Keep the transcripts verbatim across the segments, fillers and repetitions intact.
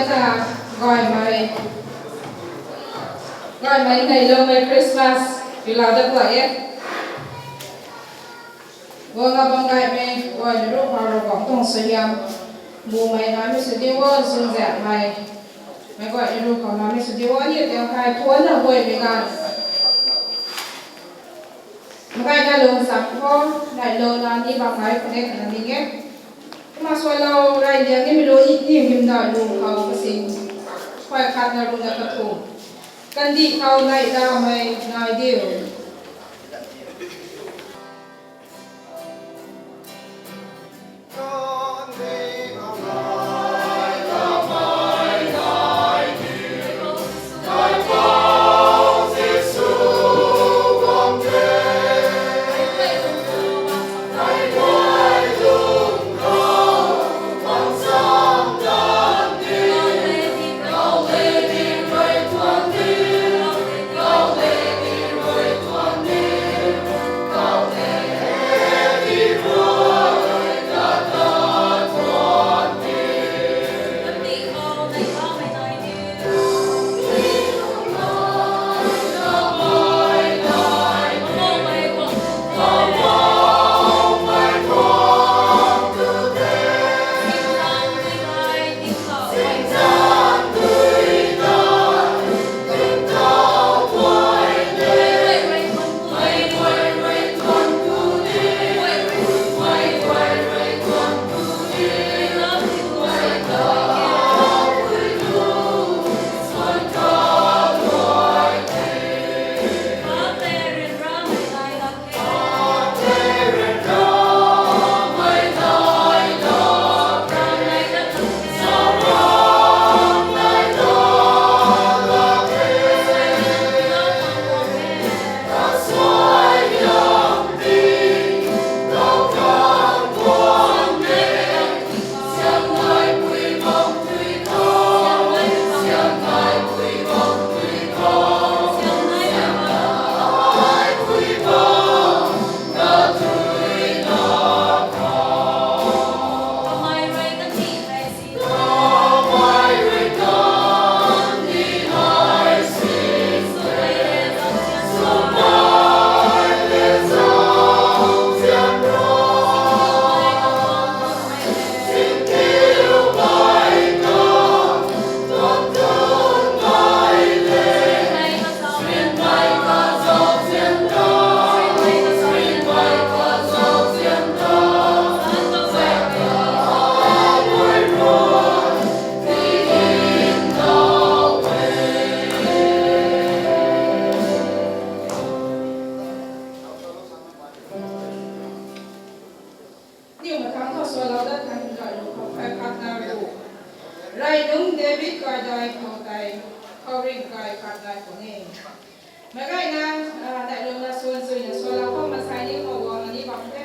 Gaymei, gaymei neiloumei Christmas pilau dat la e. Guang a bam gaymei guay na ruc khou Ravguangc tuang suaihiam bumei naimei sw diu o, zunzakmei meic guay na ruc khou naimei sw diu o. Aniu tei hei thuanna guaymei ganv meic guayna lung cham khou neihlouna ni bam nai khou ne twna ning e. Kumna suailou rey liang nimei lu aniu hymdaih lu khou kasing khuay khatna ruhna kathumh, kandih khou neih tamei nai diu. Aniu mathangc khou suailou dat than hymdaih lu khou khuay khatna ruc. Rey nungc David kaidai khou tei, khouringh kai khat nai khou ni. Meic guayna, ah, neihlouna suan zuina suailou khou maansei ni khou guang na ni bam the.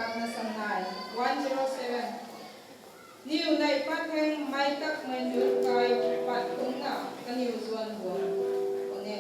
Patna Sangnai, one zero seven. Niw nei pat theng mei takmei nunc kai pat kumna kaniw zuan guang khwan e.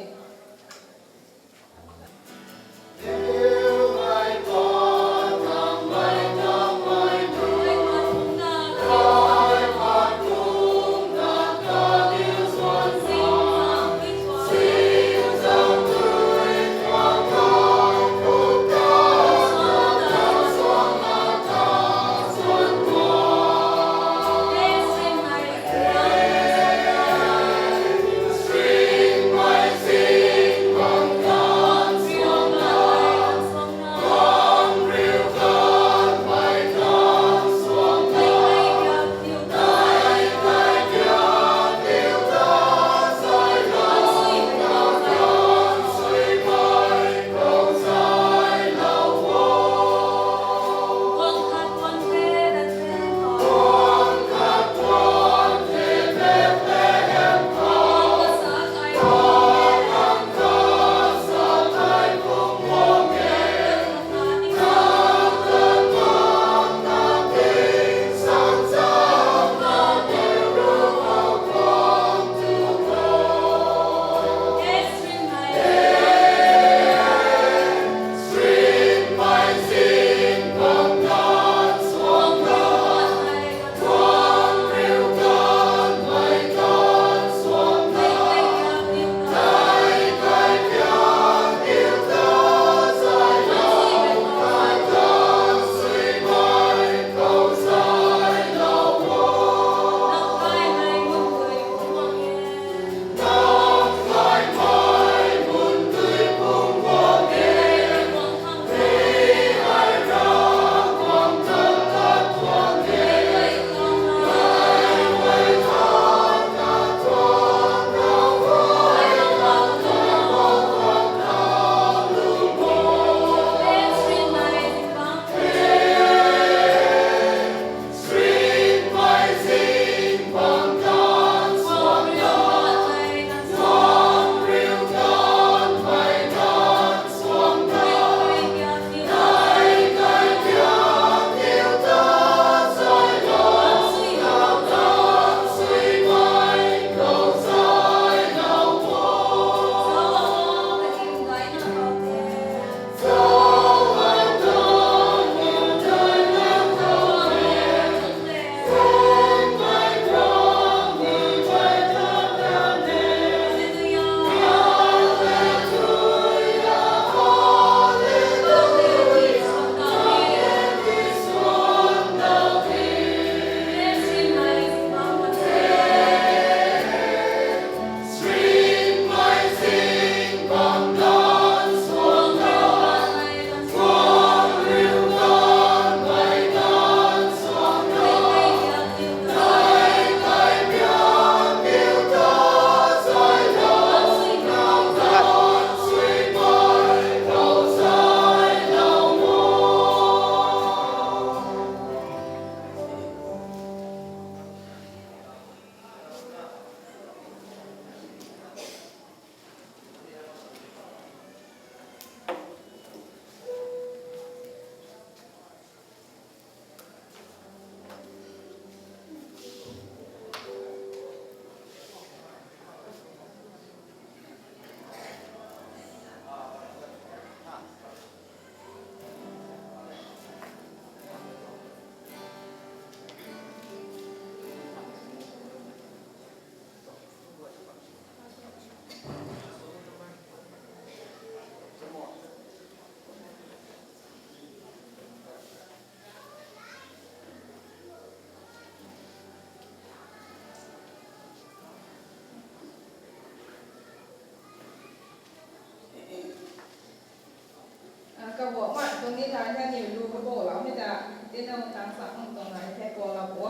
Kaguangmei tuang ni tei na niw lu kabou loumei ta, tina mathang sa khang tuang nai the kau lou bo.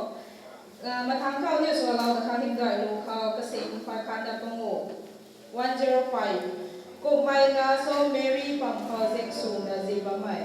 Mathang khou niw swlou ta kha hymdaih lu khou kasing phay khat na pangu, one zero five. Kummei na so Mary pam khou zek swna zi bammei.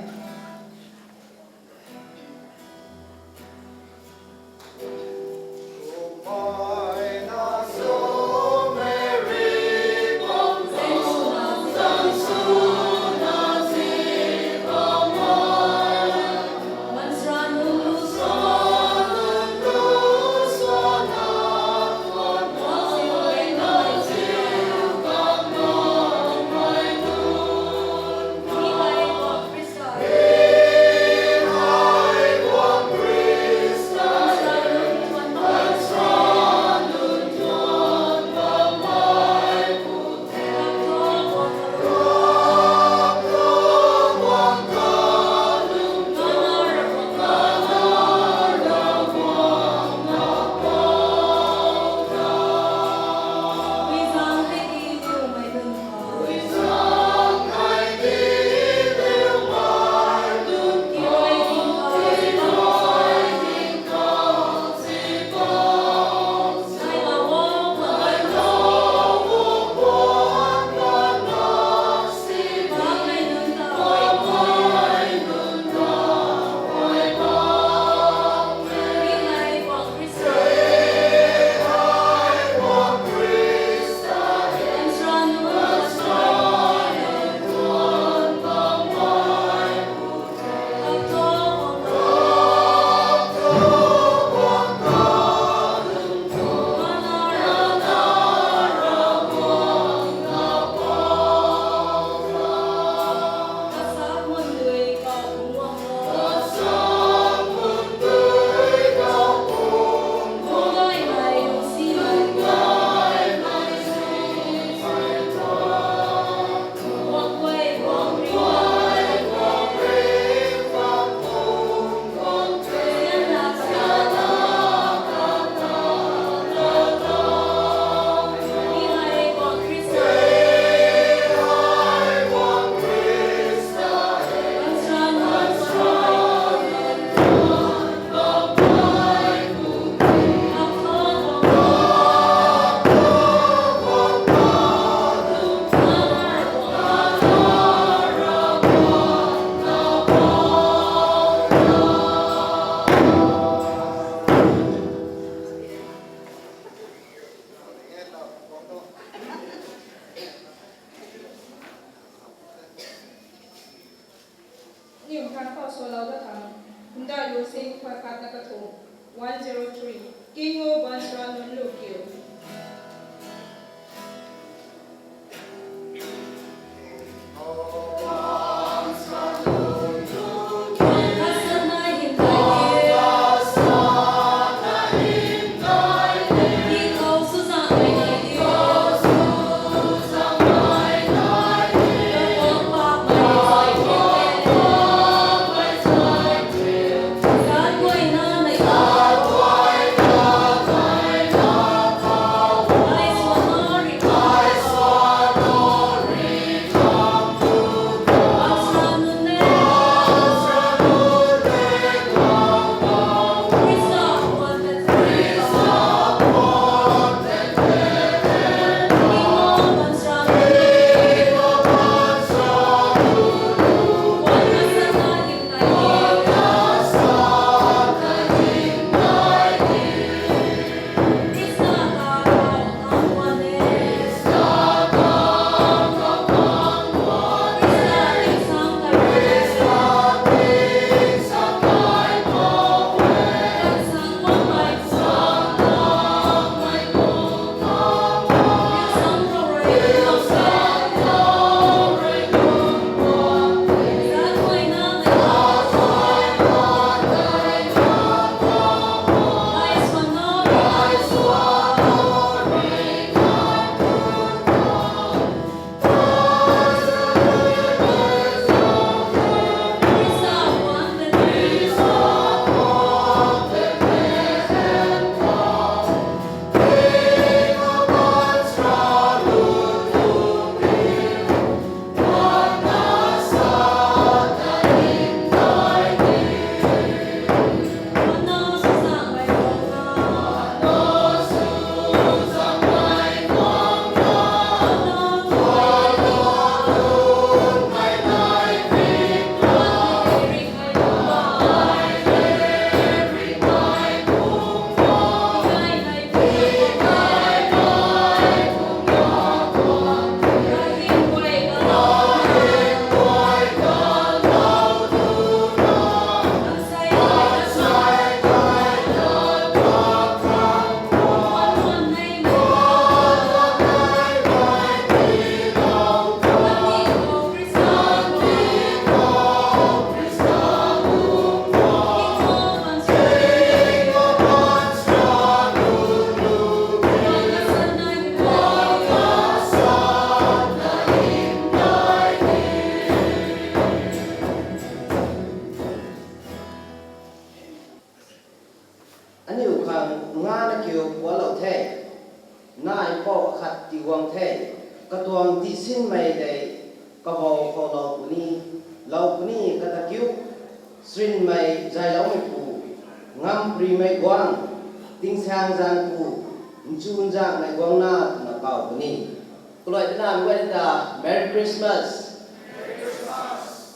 Kumda lu sing khat khat na kathum, one zero three. King o bansra nunc lu kiu. Aniu khang ngana kiu pualou the. Nai pou akhat tiguang the. Katuang tihsinmei tei kabou khou lou puni, lou puni kata kiu. Srinmei zayloumeipu, ngampuimei guang, tingsaeng zanpu, nchunzanmei guangna twna kau puni. Kaluai tana mei guay ta Merry Christmas.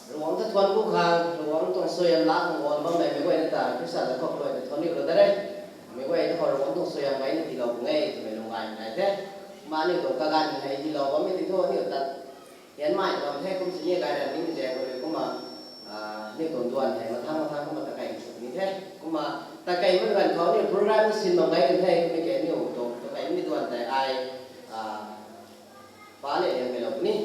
Ravguangc ta thuanc ku khang, Ravguangc tuang suaihiam laa khang guang bammei mei guay ta Khrista ta khou kaluai ta thuanc riu lou da re. Mei guay ta khou Ravguangc tuang suaihiam gayna tiilou pung e twmei lung gay nai the. Kumna aniu tuang kaganv hei tiilou bammei ti thu aniu ta hianmei bam the, kum sini gay ran nimei zaeng khou rui kumna, aniu tuang duan hei mathang mathang kumna takei sw ni the. Kumna takeimei ganv khou aniu program sin bam gay kan the, kummei ke aniu tuang takeimei duan tei ai pa le liangmei lou puni.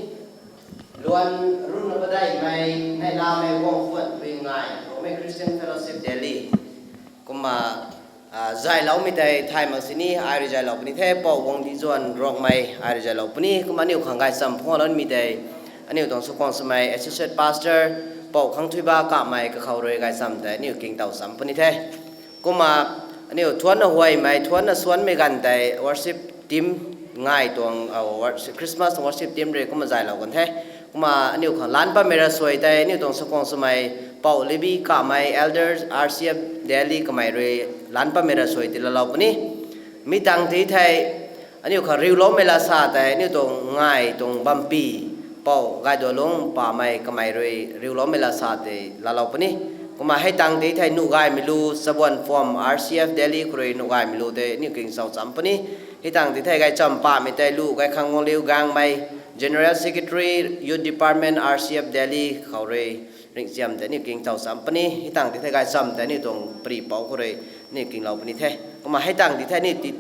Luan runa padeihmei, neihlamei guang phuan rui ngai Rongmei Christian Fellowship Delhi. Kumna zayloumei tei thay mak sini ai rui zaylou puni the, Pou Guangdizuan Rongmei ai rui zaylou puni. Kumna aniu khang gaychamv phungc loumei tei aniu tuang sukhwang swmei Associate Pastor Pou Khangthuiba Kamei kakhou rui gaychamv tei aniu kingtow cham puni the. Kumna aniu thuanna huaymei, thuanna suanmei ganv tei worship team ngai tuang, Christmas tuang worship team rui kumna zaylou kan the. Kumna aniu khang lanc patmei ravsuai tei aniu tuang sukhwang swmei Pou Levi Kamei, Elder, R C F Delhi kamei rui lanc patmei ravsuai tiilalou puni. Mi tangv ti thei aniu khang riuloumei lasa tei aniu tuang ngai tuang bampi Pou Gaidualung Pamei kamei rui riuloumei lasa tei laalou puni. Kumna hei tangv ti thei nuh gaymei lu, Chabuan Pham R C F Delhi khou rui nuh gaymei lu tei aniu kingtow cham puni. Hei tangv ti thei gaychamv pamei tei lu Gaykhangguangliu Gangmei, General Secretary, Youth Department, R C F Delhi khou rui ringchiam tei aniu kingtow cham puni, hei tang ti thei gaychamv tei aniu tuang pari pouc khou rui aniu kinglou puni the. Kumna hei tang ti thei aniu ti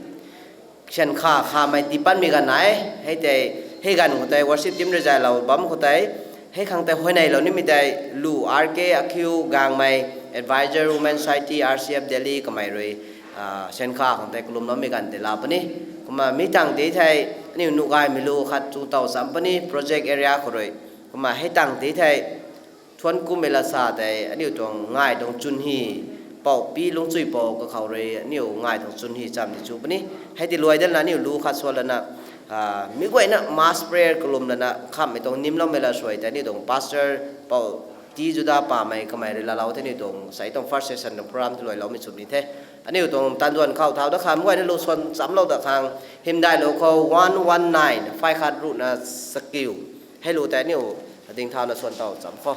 syan kha khamei tii panmei ganv nai, hei tei, hei ganv khou tei worship team rui zaylou bam khou tei, hei khang tei huayneylou nimei tei lu R K Akhiu Gangmei, advisor Women Society, R C F Delhi kamei rui, syan kha khang tei kalumloumei ganv tei la puni. Kumna mi tang ti thei aniu nuh gaymei lu khat chu tow cham puni project area khou rui. Kumna hei tang ti thei thuanc kummei lasa tei aniu tuang ngai tuang chwn hi, pouc pi lungchui pou kakhou rui aniu ngai tuang chwn hi cham ni chu puni. Hei ti luai danna aniu lu khat swan lana, mi guayna mass prayer kalum lana khamhmei tuang nimloumei lasuai tei aniu tuang pastor pou ti Juda Pamei kamei rui laalou the, aniu tuang sei tuang first session tuang program ti luailoumei chum ni the. Aniu tuang tanduan khou thau da khang mi guayna lu swan chamlou da khang, hymdaih lu khou one one nine, phay khat ruhna sakiu, hei lu tei aniu dingthauna swan tow cham khou.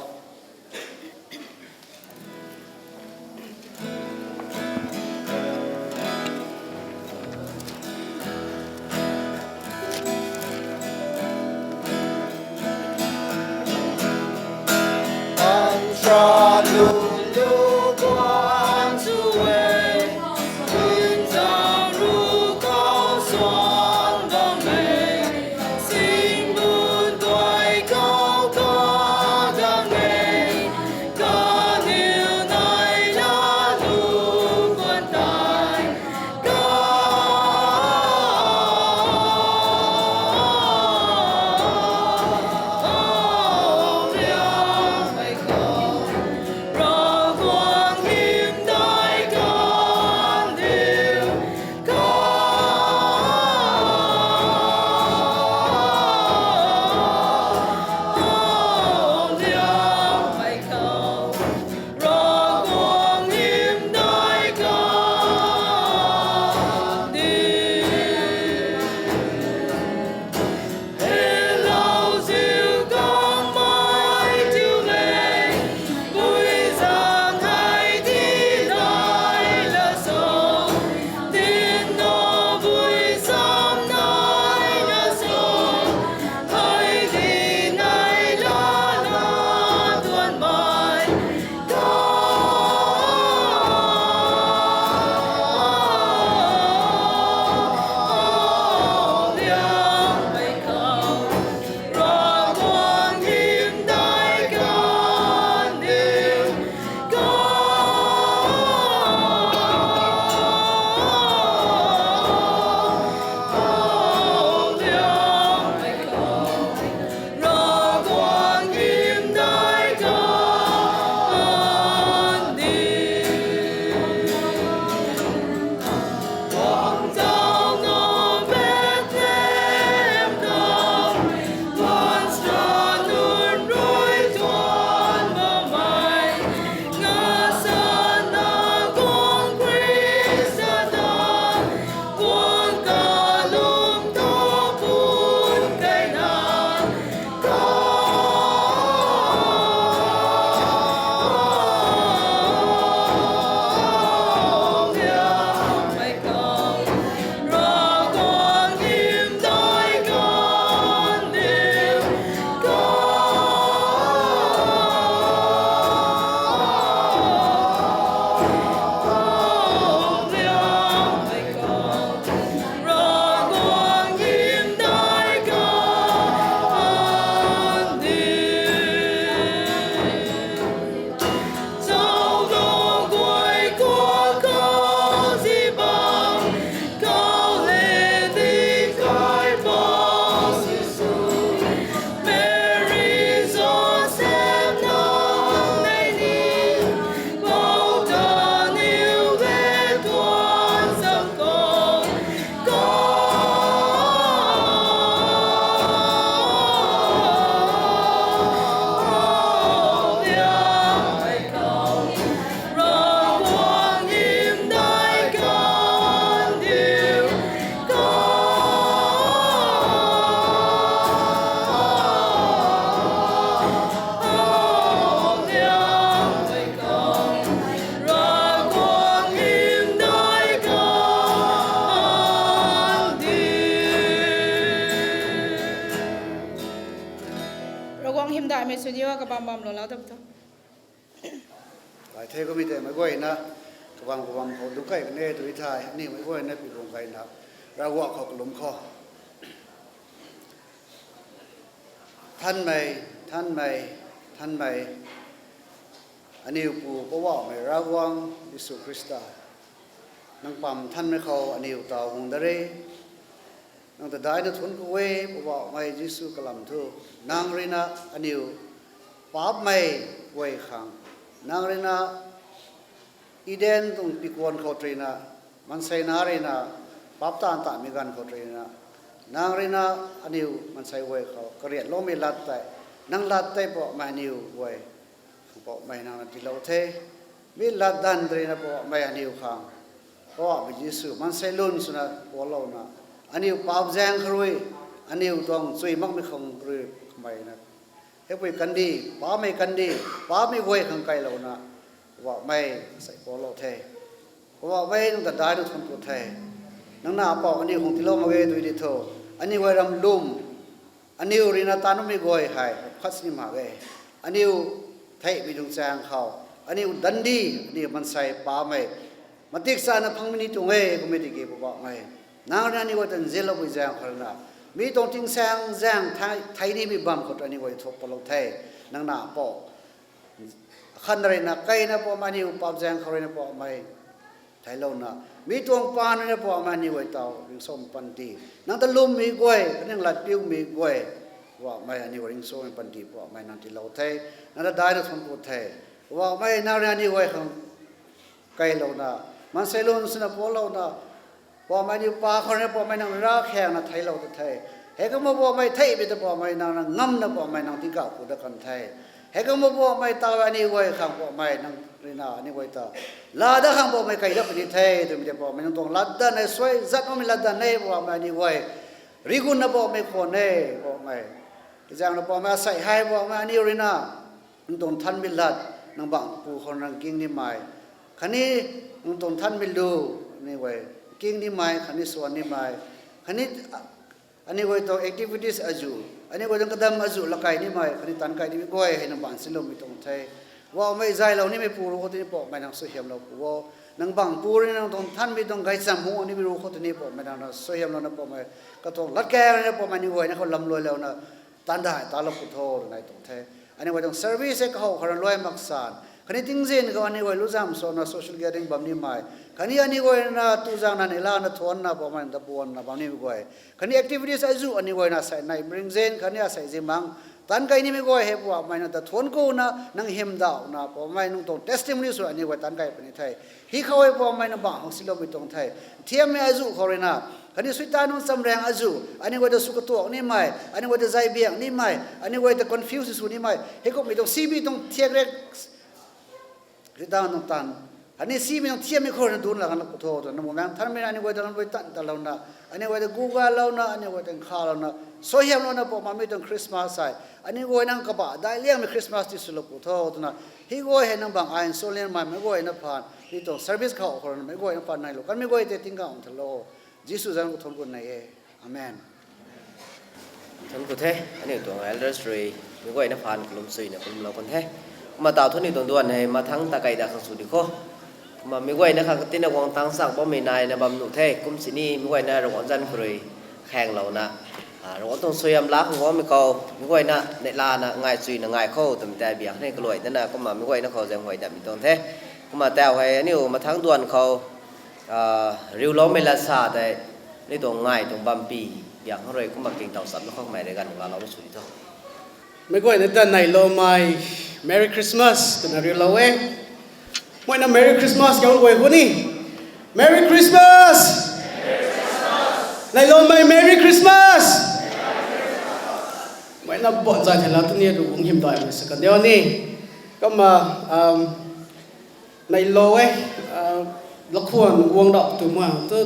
Ravguangc hymdaihmei sw niu kabam bam lou lou ta tu. The kumei tei meic guayna kabam kabam khou dungc key kan e tw thei, aniu meic guayna pi lung keyna Ravguangc khou kalum khou. Thanmei, thanmei, thanmei, aniu Pu Poubauhmei Ravguangc Jisu Khrista, nang pam thanmei khou aniu taw guang da re. Nang ta daihna thuanc ku e, Poubauhmei Jisu kalam thu. Nang ruina aniu paapcmei guay khang, nang ruina Eden tuang pikuan khou ruina, maansei na ruina, paap taanv tamei ganv khou ruina, nang ruina aniu maansei guay khou kariatloumei lat tei, nang lat tei Poubauhmei aniu guay khang Poubauhmei nang na tiilou the. Mi lat danv ruina Poubauhmei aniu khang, Poubauhmei Jisu, maansei lun swna pualouna, aniu paap zaeng khou rui, aniu tuang chui makmei khang rui kamei na, heipui kandih, paapcmei kandih, paapcmei guay khang keylouna, Poubauhmei sei pualou the. Poubauhmei nang ta daihna thuanc ku the. Nang na pou aniu khang tiilou mak ge tw di thu, aniu guay ram lwm, aniu ruina tanmei guay hei khat sini mak ge. Aniu theihmei tuang chaeng khou, aniu dandi, aniu maansei paapcmei matik sana phangmei ni tuang e kumei tiki Poubauhmei, nang ruina aniu guay ta nzianloupui zaeng khou ruina, mi tuang tingsaeng zaeng thei, thei nimei bam khou aniu guay thuk palou the. Nang na pou khan ruina keyna Poubauhmei aniu paap zaeng khou ruina Poubauhmei theiclouna, mi tuang paan ruina Poubauhmei aniu guay taw ringcsuangmei panty, nang ta lwmmei guay, kaniw latpiumei guay, Poubauhmei aniu guay ringcsuangmei panty Poubauhmei nang tiilou the. Nang ta daihna thuanc ku the. Poubauhmei nang ruina aniu guay khang keylouna, maansei lun swna pualouna, Poubauhmei aniu paap khou ruina Poubauhmei nang ravkhaengna theiclou ta the. Heikumna Poubauhmei theihmei ta Poubauhmei nang na ngamna Poubauhmei nang tingkauh ku dat kan the. Heikumna Poubauhmei taw aniu guay khang Poubauhmei nang ruina aniu guay ta laa dat khang Poubauhmei key dat puni the twmei tei Poubauhmei nang tuang latdanv e, suai zat makmei latdanv e Poubauhmei aniu guay. Rigunna Poubauhmei khwan e Poubauhmei. Kizaengna Poubauhmei asei hei Poubauhmei aniu ruina nang tuang thanmei lat, nang bangc pu khou nang king nimei, khatni nang tuang thanmei lu, aniu guay king nimei khatni swan nimei, khatni aniu guay tuang activities azuh, aniu guay tuang kadam azuh lakai nimei khatni tanc kai nimei guay hei nang bangc sinloumei tuang the. Poubauhmei zaylou nimei pu ru khou tini Poubauhmei nang suaihiamlou pu o. Nang bangc pu ruina nang tuang thanmei tuang gaychamv hung nimei ru khou tini Poubauhmei nang na suaihiamlouna Poubauhmei, katuang latkaeng ruina Poubauhmei aniu guay na khou lamluailouna tan dai talou pu tho twna nai tuang the. Aniu guay tuang service e kahow khou rui luai mak san, khatni tingzin khou aniu guay luzam swna social gathering bam nimei, khatni aniu guay na tuzaeng na neihla na thuanna Poubauhmei nang ta buanna bam nimei guay, khatni activities azuh aniu guay na sei nai ringzin khatni asei zimang tanc kai nimei guay hei Poubauhmei nang ta thuanc kuna nang hymdauna Poubauhmei nang tuang testimony sw aniu guay tanc kai puni the. Hei khou hei Poubauhmei nang bangc hang siloumei tuang the. Thiammei azuh khou ruina, khatni suaitan nung chamraeng azuh aniu guay ta sw katuak nimei, aniu guay ta zay biang nimei, aniu guay ta confuse sw nimei, heikumhmei tuang simei tuang thiak rek, suaitan nung tan, khatni simei nung thiammei khou ruina dunc la kan lou pu tho twna nang Bumaengh Nthanmei na aniu guay ta nang rui tan talouna, aniu guay ta gugalouna, aniu guay ta nkhalouna, suaihiamlouna Poubauhmei tuang Christmas hei aniu guay nang kabah daic liangmei Christmas ti swlou pu tho twna, hei guay hei nang bangc ai nsuanlianmei meic guay na phaan, hei tuang service khou khou ruina meic guay na phaan nailou kanmei guay tei tingkauh thalou. Jisu zanc khou thuanc ku nei e. Amen. Thuanc ku the, aniu tuang elders rui meic guayna phaan kalum suina kalumlou kan the. Kumna taw thu aniu tuang duan hei mathangc ta kei da khang sw di kho. Kumna meic guayna khang katina guang tang chak bammei naina bam nuh the. Kum sini meic guayna Ravguangc zanc khou rui khaenglouna, Ravguangc tuang suaihiam laa khang guangmei khou meic guayna neihlana ngai chuyna ngai kho twmei tei biak ni kaluai dana kumna meic guayna khou zaenghuay datmei tuang the. Kumna taw hei aniu mathangc duan khou riuloumei lat sa tei, aniu tuang ngai tuang bampy biak khang rui kumna king taw chapna khou kamei rui ganv laalou sw di tho. Meic guayna ta neihloumei Merry Christmas twna riulou e. Meic guayna Merry Christmas kau guay khou ni, Merry Christmas. Neihloumei Merry Christmas. Meic guayna bot zay thei la tu ni ru guang hymdaihmei sa kan diu ni. Kumna neihlou e, lakhwan guang dap tu ma tu,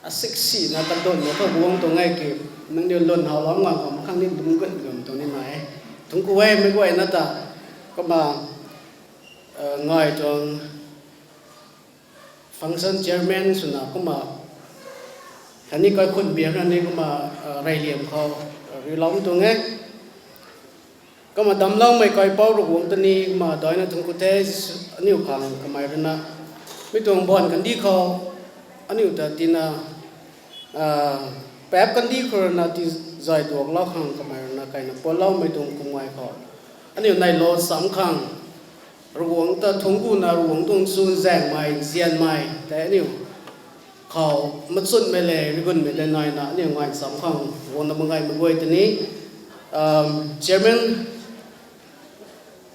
asik sina kadonna thu guang tuang e ki, nangniw lun howlou ngang khou makhang ni dungc gut gam tuang ni nai e. Thuanc ku e meic guayna ta, kumna ngai tuang function chairman swna kumna, khatni kaikhunc biak na ni kumna, reyliam khou riulou tuang e. Kumna damcloumei kaipouc Ravguangc ta ni kumna daina thuanc ku the, Jisu, aniu khang kamei ruina mi tuang baanv kandih khou aniu ta tina, paap kandih khou ruina tizay duaklou khang kamei ruina kaina puatloumei tuang kumngai khou aniu neilou cham khang Ravguangc ta thuanc kuna Ravguangc tuang chuzaenghmei, nzianmei tei aniu khou machunmei le rigunmei le naina aniu ngai cham khang guangna mak gaymei guay ta ni, chairman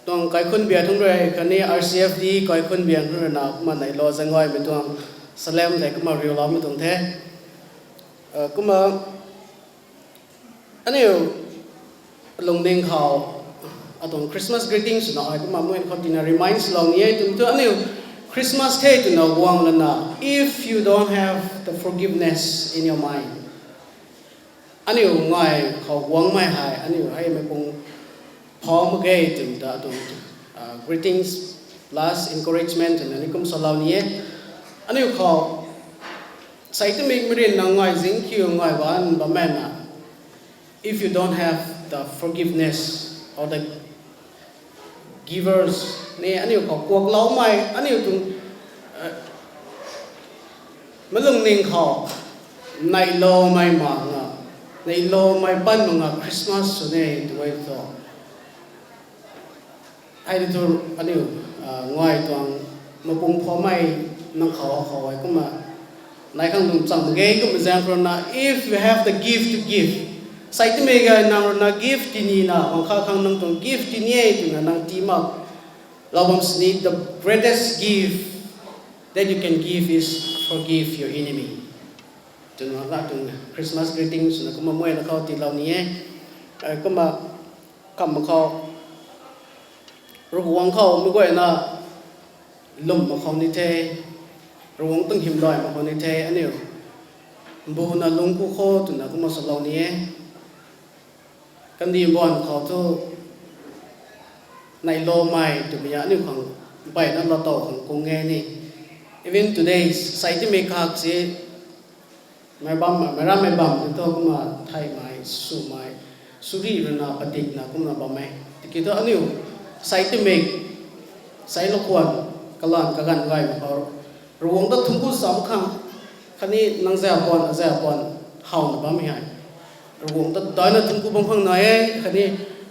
tuang kaikhunc biak thangc rui khatni R C F D kaikhunc biak thangc ruina kumna neilou zaeng gaymei tuang salem tei kumna riuloumei tuang the. Kumna aniu lungning khou atuang Christmas greetings swna ai kumna mei khou tina remind swlou ni e twmei thu aniu Christmas the twna guang lana, if you don't have the forgiveness in your mind, aniu ngai khou guangmei hei aniu hei mei pung phou mak ge twmei ta atuang greetings plus encouragement twna ni kum salou ni e. Aniu khou sei tumik marin nang ngai zingkiu ngai ban bammei na, if you don't have the forgiveness or the givers ni aniu khou kuakloumei aniu tuang malungning khou neihloumei mak nga, neihloumei pan mak nga Christmas sw ne tw e thu hei di thu aniu ngai tuang mapung phoumei nang khou khou e kumna nai khang dum cham ge kumna zaeng khou ruina, if you have the gift to give, sei tumik gay nang ruina gift tinina bang kha khang nang tuang gift tini e twna nang tii mak lou bam sini, the greatest gift that you can give is forgive your enemy twna la tuang Christmas greetings swna kumna mei na khou tiilou ni e. Kumna kamv khou Ravguangc khou mei guayna lwm mak khou ni the, Ravguangc tuang hymdaih mak khou ni the aniu mbuna lungc ku kho twna kumna salou ni e. Kandih baanv khou thu neihloumei twmei aniu khang mpeyna lou tow khang kung e ni. Even today sei tumik khak si meic bam meic rammei bam tu thu kumna theihmei swmei suri ruina padikna kumna bam e. Tiki thu aniu sei tumik, sei lakhwan, kalanv kaganv gaymei khou Ravguangc ta thuanc ku cham khang khatni nang zaupuan azaupuan howna bammei hei Ravguangc ta daina thuanc ku bam khang nai e. Khatni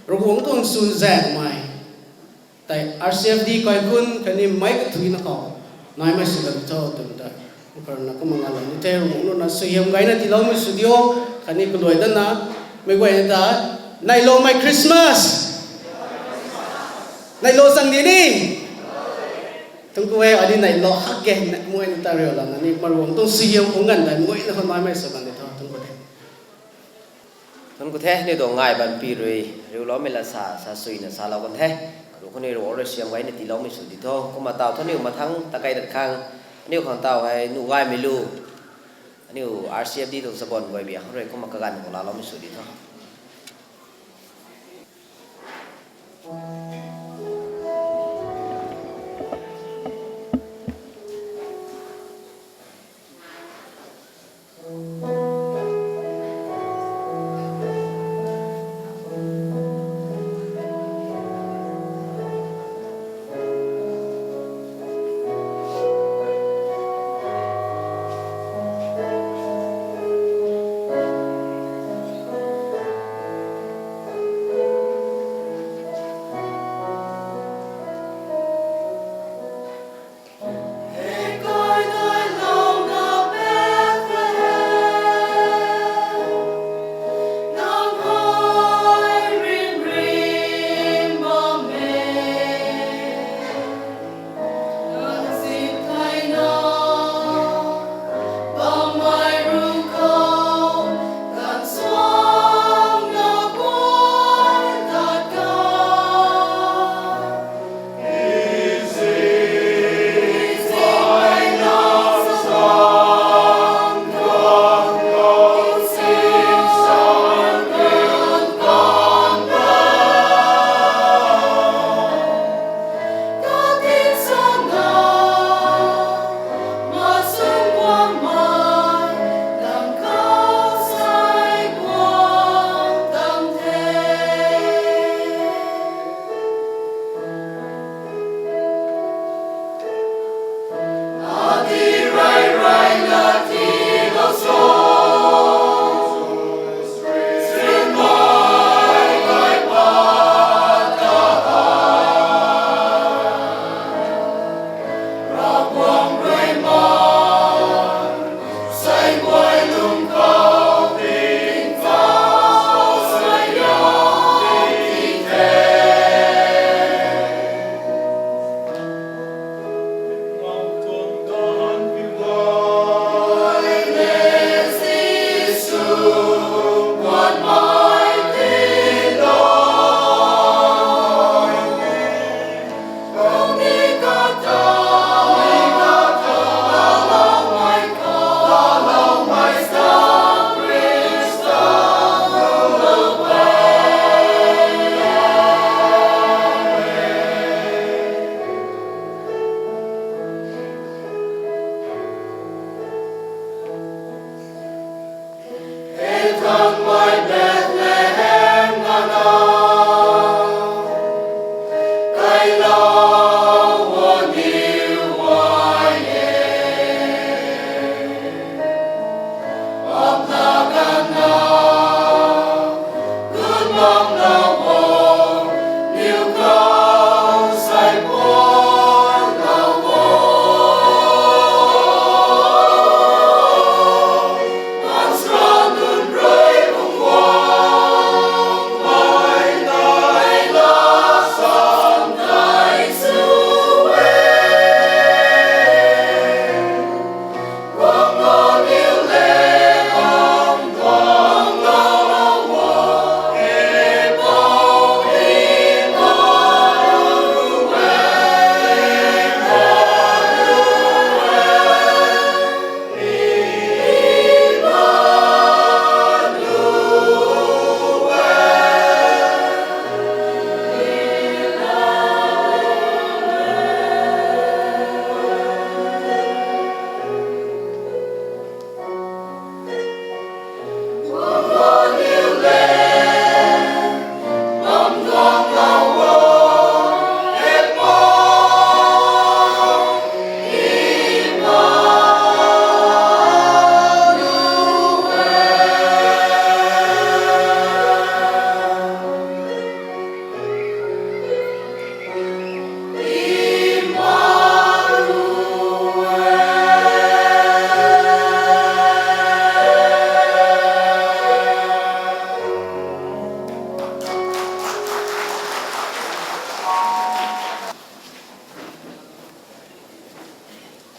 Ravguangc tuang chuzaenghmei tei R C F D kaikhunc khatni meic kathuina khou naimei sw kan tho twmei ta karna kumna ngalou ni the. Ravguangc ruina suaihiam gayna tiiloumei sw dio. Khatni kaluai dana mei guayna ta neihloumei Christmas, neihlou chang di ni. Thuanc ku e, ai di neihloumei hak ge, mei na ta riu lana ni Ravguangc tuang suaihiam khou nganv tei mei na khou naimei sw kan di tho. Thuanc ku the. Thuanc ku the, aniu tuang ngai banpi rui riuloumei la sa sa suina salou kan the. Karu khou ni Ravguangc rui suaihiam gayna tiiloumei sw di tho. Kumna taw thu aniu mathangc ta kai dat khang aniu khang taw hei nuh gaymei lu aniu R C F D tuang chaban guay biak khang rui kumna kaganv khou laaloumei sw di tho.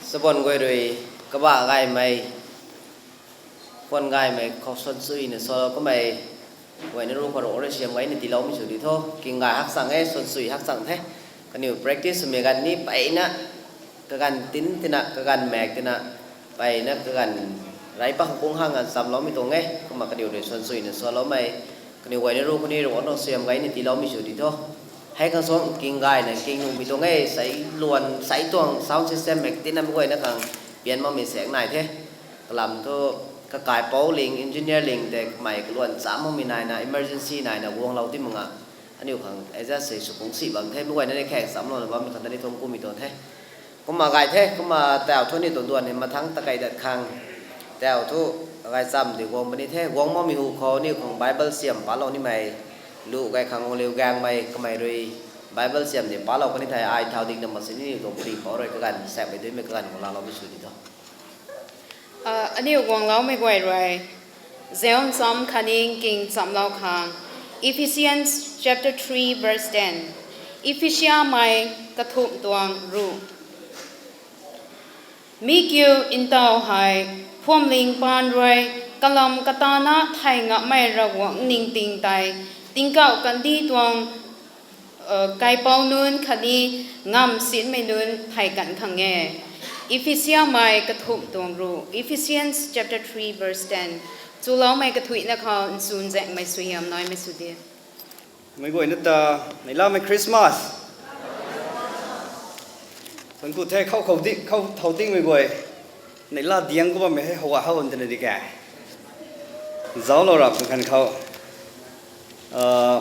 Sabon guay rui kabah gaymei, khwan gaymei khou suansuina salou kamei guayna ru khou rui siam gayna tiiloumei sw di tho. King gay hakchang e, suansui hakchang the. Kaniw practice swmei ganv ni peyna kaganv tin tina, kaganv maek tina, peyna kaganv rey pang kung hang ganv chamloumei tuang e. Kumna kaniw rui suansuina saloumei, kaniw guayna ru khou ni rui na siam gayna tiiloumei sw di tho. Hei khang suang king gayna king nuhmei tuang e, sei luan, sei tuang sound system mei tina mei guayna khang pian makmei saek nai the. Kalam thu kakaipouc ling, engineer ling tei kamei kaluan cham makmei naina, emergency naina guanglou ti mak nga. Aniu khang adjust sei sw kung si bam the, mei guayna ni khaeng chamlouna bammei khang ta ni thun kumei tuang the. Kumna gay the, kumna tau thu aniu tuang duan ni mathangc takei dat khang tau thu gaychamv di guang puni the. Guang makmei hu khou aniu khang Bible siam palou nimei, lu gay khang guangliu gaengmei kamei rui Bible siam di palou kani thei ai thau ding na mak sini aniu tuang puni pou rui kaganv saekmei duimei kaganv guang laloumei sw di tho. Aniu guangloumei guay rui Zion cham khatni king chamlou khang, Ephesians chapter three verse ten. Ephesiamei kathumh tuang ruh. Mi kiu ntaw hei phuamling paan rui kalam katana thei ngamhmei Ravguangc ningting tei tingkauh kandih tuang kaipouc nunc khatni ngamv sinmei nunc thei kan khang e. Ephesiamei kathumh tuang ruh, Ephesians chapter three verse ten. Chuloumei kathuicna khou nchun zaengmei suaihiam naimei sw di. Mei guayna ta neihlamei Christmas. Thuanc ku the khou khou di khou thau dingmei guay. Neihla diang ku bammei hei how how twna di ke. Zauclou rap kan khou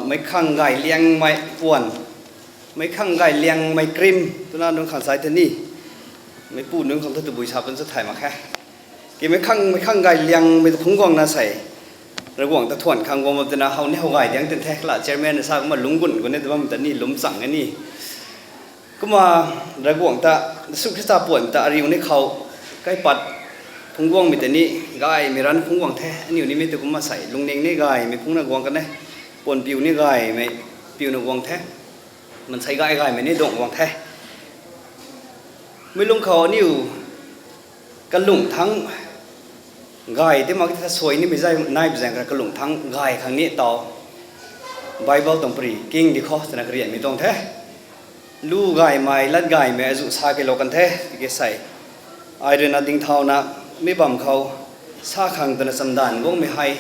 meic khang gay liangmei puan, meic khang gay liangmei cream twna nunc khang sai the ni. Meipu nunc khang thu tabui sa pun sa thay mak khe. Ki meic khang meic khang gay liangmei ta phungc guangna sei Ravguangc ta thuan khang guang bam twna how ni how gay diang tin the. Kala chairman na sa kumna lungc gun gun e ta bam ta ni lum chang e ni. Kumna Ravguangc ta, Jisu Khrista puan ta ariu ni khou kaipat phungc guangmei ta ni gaymei ranc phungc guang the. Aniu nimei tu kumna sei lungning ni gaymei phungcna guang kan e. Puan piu ni gaymei piuna guang the. Mansei gay gaymei ni duang guang the. Mei lung khou aniu kalung thangc gay ti mak ta suai nimei zay nai bi zaeng kha kalung thangc gay khang ni tau Bible tuang pary king di khou twna karianmei tuang the. Lu gaymei, lat gaymei azuh sa keylou kan the, tiki sei ai rui na dingthauna mi bam khou sa khang twna chamdanv guangmei hei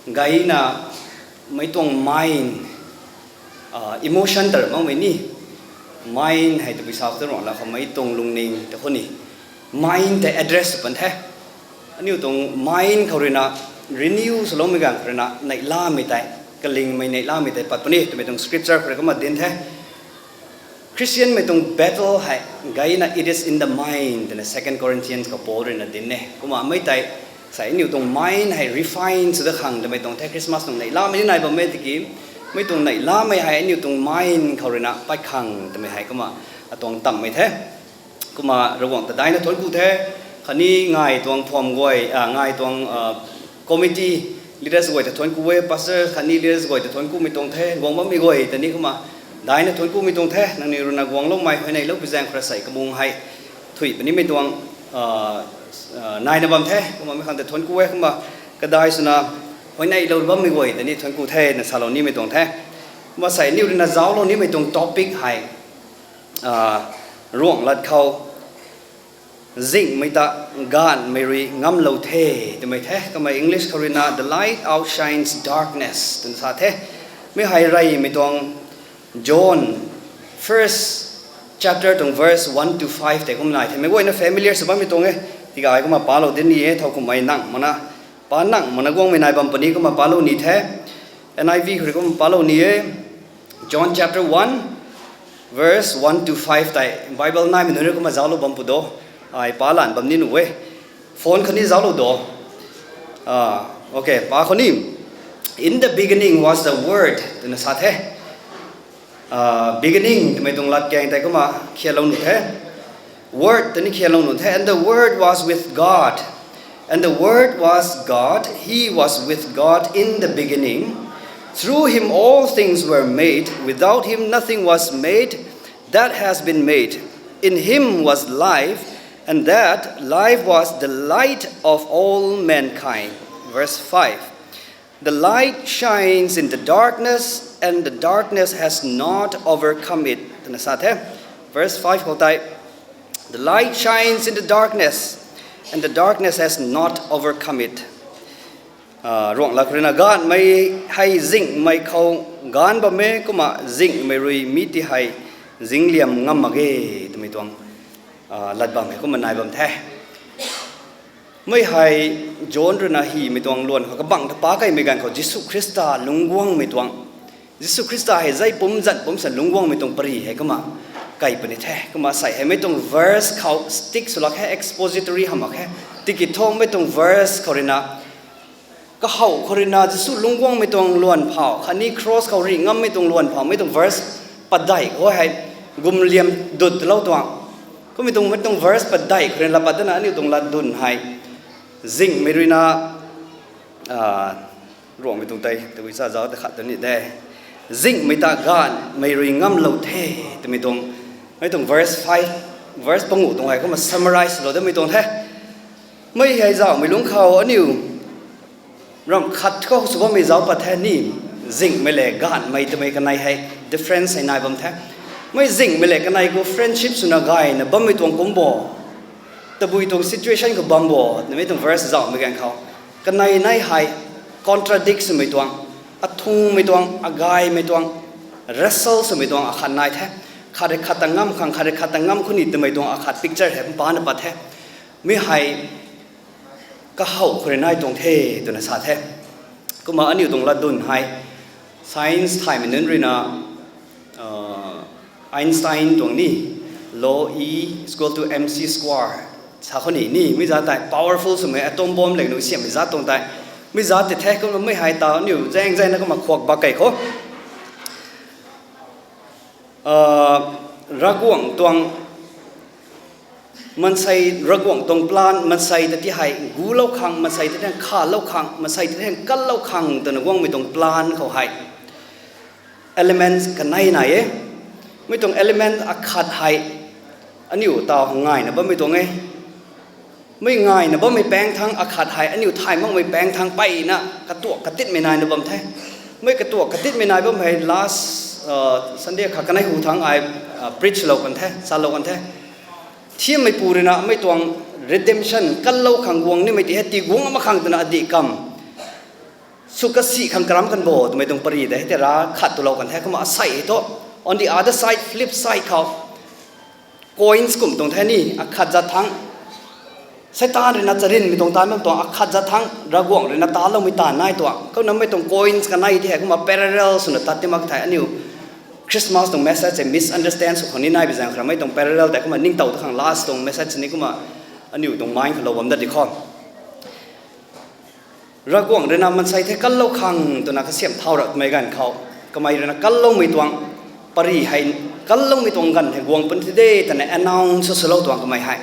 gayna meic tuang mind, emotion ta makmei ni. Mind hei tabui sa khou tu ruangna khou meic tuang lungning ta khou ni mind tei address sw pan the. Aniu tuang mind khou rui na renew swloumei ganv khou rui na neihlamei tei, kalingmei neihlamei tei pat puni twmei tuang scripture khou rui kumna dinc the. Christianmei tuang battle hei gayna it is in the mind twna Second Corinthians khou Paul rui na dinc e. Kumna mei tei sei aniu tuang mind hei refine sw da khang twmei tuang the. Christmas tuang neihlamei ni nai bam e tiki mei tuang neihlamei hei aniu tuang mind khou rui na pat khang twmei hei kumna atuang tammei the. Kumna Ravguangc ta daina thuanc ku the. Khatni ngai tuang phuam guay, ngai tuang committee leaders guay ta thuanc ku e, pastor khatni leaders guay ta thuanc kumei tuang the. Guang bammei guay ta ni kumna daina thuanc kumei tuang the. Nangniw rui na guangloumei huayneylou pi zaeng khou rui sei kamung hei thuy punimei tuang naina bam the. Kumna mei khang ta thuanc ku e. Kumna kadai swna huayneylou bammei guay ta ni thuanc ku the na salou nimei tuang the. Kumna sei aniu rui na zauclou nimei tuang topic hei Ruanglat khou zinghmei ta gaanhmei rui ngamlou the twmei the. Kamei English khou rui na The light outshines darkness twna sa the. Mi hei reymei tuang John first chapter tuang verse one to five tei kum nai the. Meic guayna familiar sw bammei tuang e. Tiga ai kumna palou dinc ni e, thow kumhmei nang mana, pa nang mana guangmei nai bam puni kumna palou ni the. N I V khou rui kumna palou ni e. John chapter one, verse one to five tei Bible naimei nunc rui kumna zauclou bam pu do. Ai pa lan bam ni nuh e. Phone khou ni zauclou do. Okay, pa khou ni, In the beginning was the Word twna sa the. Beginning twmei tuang latkaeng tei kumna khialou nuh the. Word ta ni khialou nuh the. And the Word was with God, and the Word was God. He was with God in the beginning. Through him all things were made. Without him nothing was made that has been made. In him was life, And that life was the light of all mankind. Verse five. The light shines in the darkness, and the darkness has not overcome it. Twna sa the. Verse five khou tei, the light shines in the darkness, and the darkness has not overcome it. Ruanglat khou ruina gaanvmei hei zinghmei khou gaanv bam e, kumna zinghmei rui mi ti hei zingliam ngam mak ge twmei tuang lat bam e, kumna nai bam the. Mi hei John ruina hymei tuang luan khou kabangc ta pa kaimei ganv khou Jisu Khrista lungc guangmei tuang, Jisu Khrista hei zei pumc zanc pumc sa lungc guangmei tuang pary hei kumna kai puni the. Kumna sei hei mei tuang verse khou stick sw lak khe, expository hamh mak khe. Tiki thumei tuang verse khou ruina kahow khou ruina Jisu lungc guangmei tuang luan phau khatni cross khou rih ngammei tuang luan phau, mei tuang verse padeih khou hei gumliam dut lou tuang. Kummei tuang mei tuang verse padeih khou ruina lat pat dana aniu tuang lat dun hei zinghmei ruina Ruangmei tuang tei tabui cha zauc ta khat ta ni de. Zinghmei ta gaanvmei rui ngamlou the twmei tuang, mei tuang verse five, verse panguh tuang hei kumna summarize lou damei tuang the. Mi hei zauhmei lungc khou aniu ramh khat khou sw bammei zauc pat the ni. Zinghmei le gaanvmei twmei kanei hei difference hei nai bam the. Mi zinghmei le kanei khou friendship swna gayna bammei tuang kum bo, tabui tuang situation khou bam bo twmei tuang verse zauhmei ganv khou kanei nei hei contradict swmei tuang, athungmei tuang, agaymei tuang, wrestle swmei tuang akhat nai the. Khat rui khat ta ngam khang, khat rui khat ta ngam khou ni twmei tuang akhat picture hei mpana pat the. Mi hei kahow khou rui nai tuang the twna sa the. Kumna aniu tuang lat dun hei science thaymei nunc ruina Einstein tuang ni, law E equal to mc square sa khou ni ni, mi zat tei powerful swmei atom bomb le nu siammei zat tuang tei, mi zat ti the. Kumna mi hei ta aniu zaeng zaengna kumna khuak bak kei khou Ravguangc tuang, maansei, Ravguangc tuang plan, maansei ta ti hei gulou khang, maansei ta ti hei khalou khang, maansei ta ti hei kanlou khang twna guangmei tuang plan khou hei elements kanei nai e. Mi tuang element akhat hei aniu taw ngayna bammei tuang e. Mi ngayna bammei paeng thangc akhat hei aniu thay makmei paeng thangc peyna katuak katitmei naina bam the. Mi katuak katitmei nai bam hei last Sunday khat kanei hu thangc ai preachlou kan the, salou kan the. Thiammeipu ruina mei tuang redemption kanlou khang guang nimei ti hei tiguang mak khang twna adih kam sw kasi khang karam kan bo twmei tuang pary de hei tei ra khat twlou kan the. Kumna asei hei thu on the other side, flip side khou coins kum tuang the ni, akhat zat thangc Seitaan ruina charynmei tuang taanv bam tuang, akhat zat thangc Ravguangc ruina taloumei taanv nai tuang. Kumna mei tuang coins kanei ti hei kumna parallel swna tat ti mak thei aniu Christmas tuang message hei misunderstand sw khang ni nai bi zaeng khou ramei tuang parallel tei kumna ningtow ta khang last tuang message ni kumna aniu tuang mind khou lou bam dat di khou Ravguangc ruina maansei thei kanlou khang twna kasiamh thau rakmei ganv khou kamei ruina kanloumei tuang pary hei, kanloumei tuang ganv hei guang pun the de twna announce swlou tuang kamei hei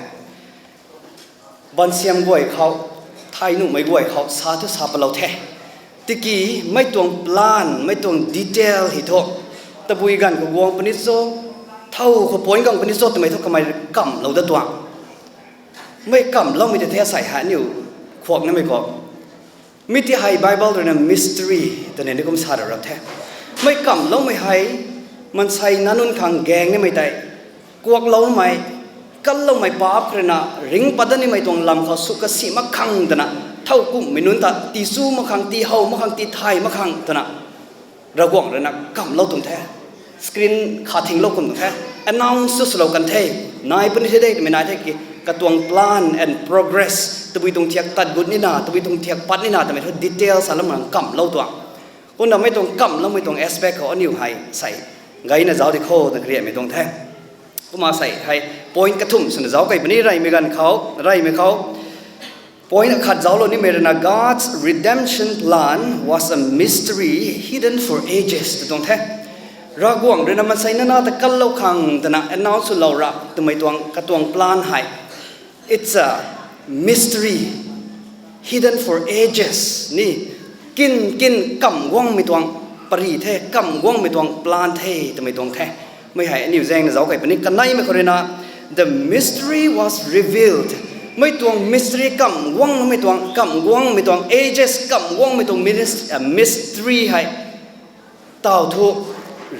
bansiam guay khou, thay nuhmei guay khou sa thu sa palou the. Tiki mei tuang plan, mei tuang detail hei thu tabui ganv khou guang puni cho, thow khou point guang puni cho twmei thu kamei kamlou dat tuang. Mei kamloumei tei the sei hei aniu khuak namei khou mi ti hei Bible ruina mystery twna ni kum sa ra rap the. Mei kamloumei hei maansei nac nunc khang gaeng nimei tei kuakloumei, kanloumei paap ruina ringc pat dat nimei tuang lam khou sw kasi mak khang twna, thow kumhmei nunc ta tii chu mak khang, tii how mak khang, tii thay mak khang twna Ravguangc ruina kamlou tuang the. Screen kha thinglou kum tuang the. Announce tu swlou kan the. Nai puni the de twmei nai the ki, katuang plan and progress, tabui tuang thiak tat gut nina, tabui tuang thiak pat nina twmei thu detail sa lam khang kamlou tuang. Kumna mei tuang kamloumei tuang aspect khou aniu hei sei gayna zauc di khou twna kariamei tuang the. Kumna sei hei point kathumh swna zauc kei puni reymei ganv khou, reymei khou point akhat zauclou nimei ruina God's redemption plan was a mystery hidden for ages tw tuang the. Ravguangc ruina maansei nac nunc ta kanlou khang twna announce swlou ra twmei tuang katuang plan hei it's a mystery hidden for ages ni, kin kin kamv guangmei tuang pary the, kamv guangmei tuang plan the twmei tuang the. Mei hei aniu zaengna zauc kei puni kaneimei khou ruina The mystery was revealed. Mei tuang mystery, kam guangmei tuang, kam guangmei tuang, ages kam guangmei tuang minis-, uh, mystery hei taw thu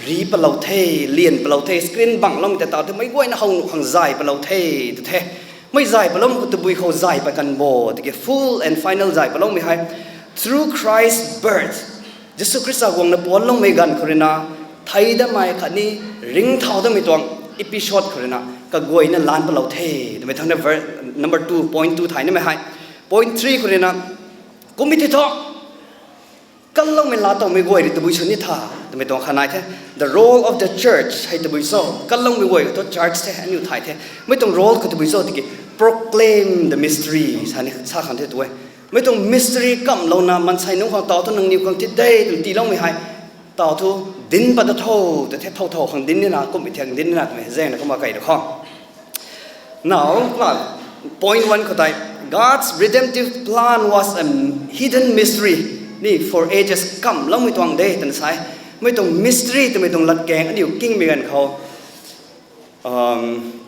ri palou the, lian palou the, screen bangloumei ta taw thu meic guayna how nuh khang zay palou the, tw the. Mei zay palou khou tabui khou zay pat kan bo, tiki full and final zay paloumei hei, through Christ's birth, Jisu Khrista guangna puanloumei ganv khou ruina, thei damei khatni ringcthau damei tuang episode khou ruina, kaguayna lan palou the, twmei thangc na ver-, number two, point two thay nimei hei. Point three khou ruina, kummei tei thu, kanloumei laa towmei guay rui tabui sw ni tha, twmei tuang kha nai the. The role of the church hei tabui cho, kanloumei guay khou thu church the, aniu thay the. Mei tuang role khou tabui cho tiki, proclaim the mystery, sa ni, sa khang the tu e. Mei tuang mystery kamlouna, maansei nunc khang taw thu nangniw khang ti de, twna tiiloumei hei. Taw thu, dinc pat da tho, ta the thow thow khang dinc nina, kummei thiak dinc nina, twmei zaengna kumna kei da khou. Now, kumna, point one khou tei, God's redemptive plan was a hidden mystery. Ni for ages kamloumei tuang de, twna sa e. Mei tuang mystery, twmei tuang latkaeng, aniu kingmei ganv khou. Um,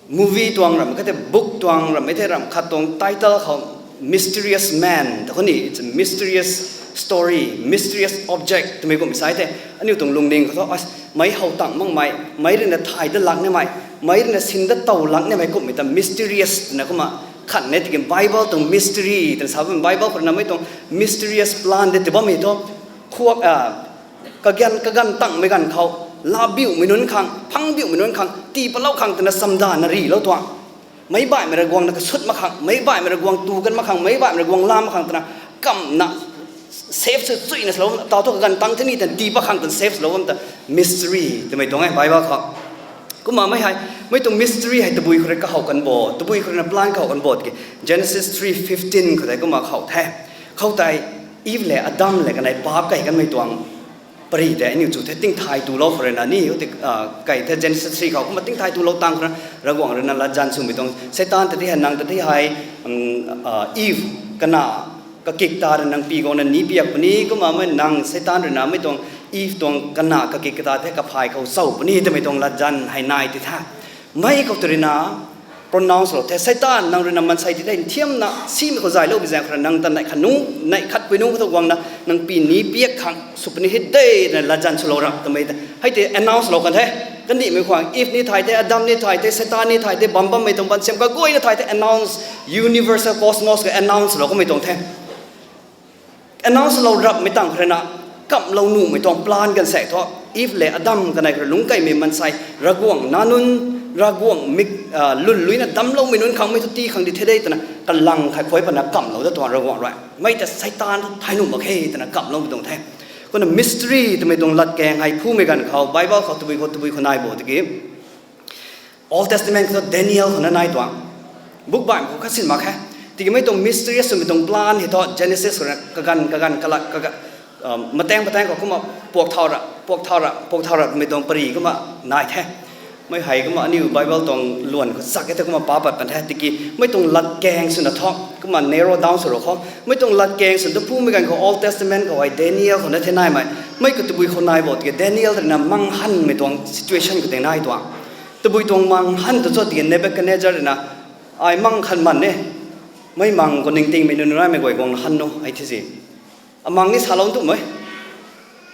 movie tuang ram, khatni book tuang ram, mei tei ram khat tuang title khou Mysterious Man, ta khou ni, it's a mysterious story, mysterious object, twmei kum sa e the. Aniu tuang lungning khou thu, as, meic how tang makmei, meic ruina thay dat lak nimei, meic ruina sin dat tow lak nimei kummei ta mysterious twna kumna khat ne, tiki Bible tuang mystery, twna sa bam Bible khou ruina mei tuang mysterious plan de ti bammei thu, khuak, ah, kaganv, kaganv tangmei ganv khou, laa biumei nunc khang, phang biumei nunc khang, tii palou khang twna chamdana rilou tuang. Meic baihmei Ravguangc na kasut mak khang, meic baihmei Ravguangc tu kan mak khang, meic baihmei Ravguangc lam mak khang twna, kamna, save sw chuina swlou, taw thu kaganv tang the ni twna tii pat khang twna save swlou bam ta, mystery, twmei tuang e Bible khou. Kumna mei hei, mei tuang mystery hei tabui khou rui kahow kan bo, tabui khou ruina plan kahow kan bo, tiki Genesis three fifteen khou tei kumna khou the. Khou tei, Eve le Adam le kanei paap kei kanmei tuang pary tei aniu chu the, tingthay tulou khou ruina ni, ti, ah, kei the Genesis three khou kumna tingthay tulou tang khou ruina, Ravguangc ruina latzan swmei tuang, Satan ta ti hei, nang ta ti hei, um, ah, Eve kana kakik ta rui nang pi guangna ni piak puni, kumna mei nang Satan ruina mei tuang Eve tuang kana kakik kata the kaphay khou chau puni, twmei tuang latzan hei nai ti the. Mei khou tei ruina, pronounce lou the, Satan, nang ruina maansei ti the nthiamna simei khou zaylou bi zaeng khou ruina nang ta neih khat nunc, neih khatpui nunc khou thu guangna nang pi ni piak khang sw puni hei de, twna latzan swlou rap twmei ta. Hei tei announce lou kan the. Kandihmei khwang Eve ni thay the, Adam ni thay the, Satan ni thay the, bam bammei tuang ban siam kaguayna thay the, announce, universal cosmos khou announce lou kamei tuang the. Announce lou rapmei tang khou ruina, kamlou nuhmei tuang plan kan se thu, Eve le Adam kanei khou rui lungc keymei maansei, Ravguangc nac nunc, Ravguangc mik, ah, lwnluina damcloumei nunc khang mei thu tii khang di the de twna, kalang khat khuay patna kamlou da tuang Ravguangc rui. Mei ta Satan thay nuh mak khe twna kamloumei tuang the. Kumna mystery twmei tuang latkaeng hei phumei ganv khou, Bible khou tabui khou, tabui khou nai bo tiki, Old Testament khou Daniel khou na nai tuang. Book baihmei khou khatsin mak khe. Tiki mei tuang mystery swmei tuang plan hei thu Genesis khou na kaganv, kaganv, kalat, kaganv, um, mataeng, mataeng khou kumna puak thau ra, puak thau ra, puak thau ra mei tuang pary kumna nai the. Mei hei kumna aniu Bible tuang luan khou chak e the kumna pa pat pan the. Tiki mei tuang latkaeng swna thu, kumna narrow down sw rou khou. Mei tuang latkaeng swna thu phumei ganv khou Old Testament khou hei Daniel khou na the naimei. Mei khou tabui khou nai bo tiki Daniel ruina mang hanmei tuang situation khou tei nai tuang. Tabui tuang mang han tu cho tiki Nebuchadnezzar ruina, ai mang khan man e, mei mang khou ningtingmei nunc raimei guay guang han nu, hei the si. Amang ni salou ntumei.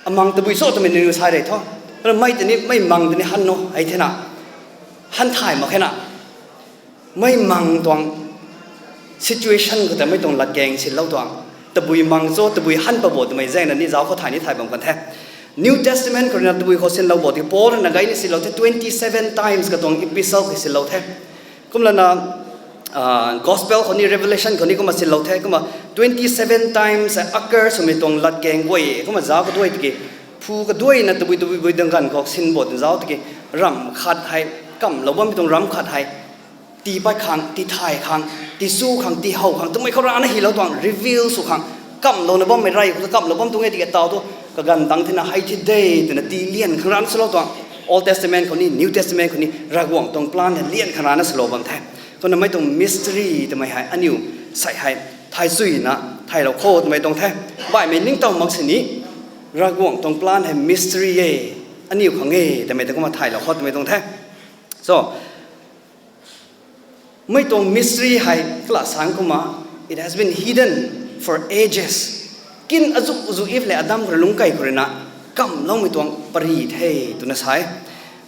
Amang tabui cho twmei nunc sa rei thu. Mei tei ni, mei mang tei ni han nu, hei the na. Han thay mak khe na. Mei mang tuang situation khou tei mei tuang latkaeng sinlou tuang. Tabui mang cho, tabui han pa bo twmei zaengna ni zauc khou thay ni thay bam kan the. New Testament khou ruina tabui khou sinlou bo tiki Paul ruina gay ni sinlou the, twenty seven times katuang epistle khou sinlou the. Kumlana, ah, Gospel khou ni, Revelation khou ni kumna sinlou the, kumna twenty seven times occur swmei tuang latkaeng guay, kumna zauc kaduai tiki, phu kaduaina tabui tabui bui dang ganv khou sin bo twna zauc tiki, ramh khat hei, kamlou bammei tuang ramh khat hei, tii pat khang, tii thay khang, tii chu khang, tii how khang, twmei khou rana hylou tuang, reveal sw khang, kamlouna bammei rey khou kamlou bam tuang e tiki taw thu, kaganv tang thena hei thi de twna tii lian khang rana swlou tuang. Old Testament khou ni, New Testament khou ni, Ravguangc tuang plan hei lian khang rana swlou bam the. Kumna mei tuang mystery twmei hei aniu sei hei thayzuina thaylou khou twmei tuang the. Baihmei ningtow mak sini, Ravguangc tuang plan hei mystery e, aniu khang e twmei ta kumna thaylou khou twmei tuang the. So, Mei tuang mystery hei kala sang kumna, it has been hidden for ages. Kin azuh azuh Eve le Adam khou rui lungc kei khou rui na kamloumei tuang pary the twna sa e.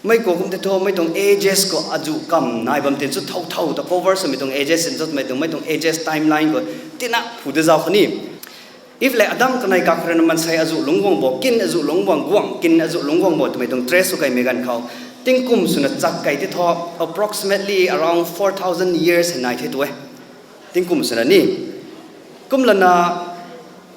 Mei khou kum tei thu mei tuang ages khou azuh kam nai bam tin chu thow thow ta cover swmei tuang ages in chumei tuang, mei tuang ages timeline khou tina phu de zauc khou ni. Eve le Adam kanei kakhou rui na mansei azuh lungc guang bo, kin azuh lungc guang, guangc kin azuh lungc guang bo twmei tuang trace sw kaimei ganv khou, tingkum swna chak kei tei thu, approximately around four thousand years hei nai the tu e. Tingkum swna ni. Kumlana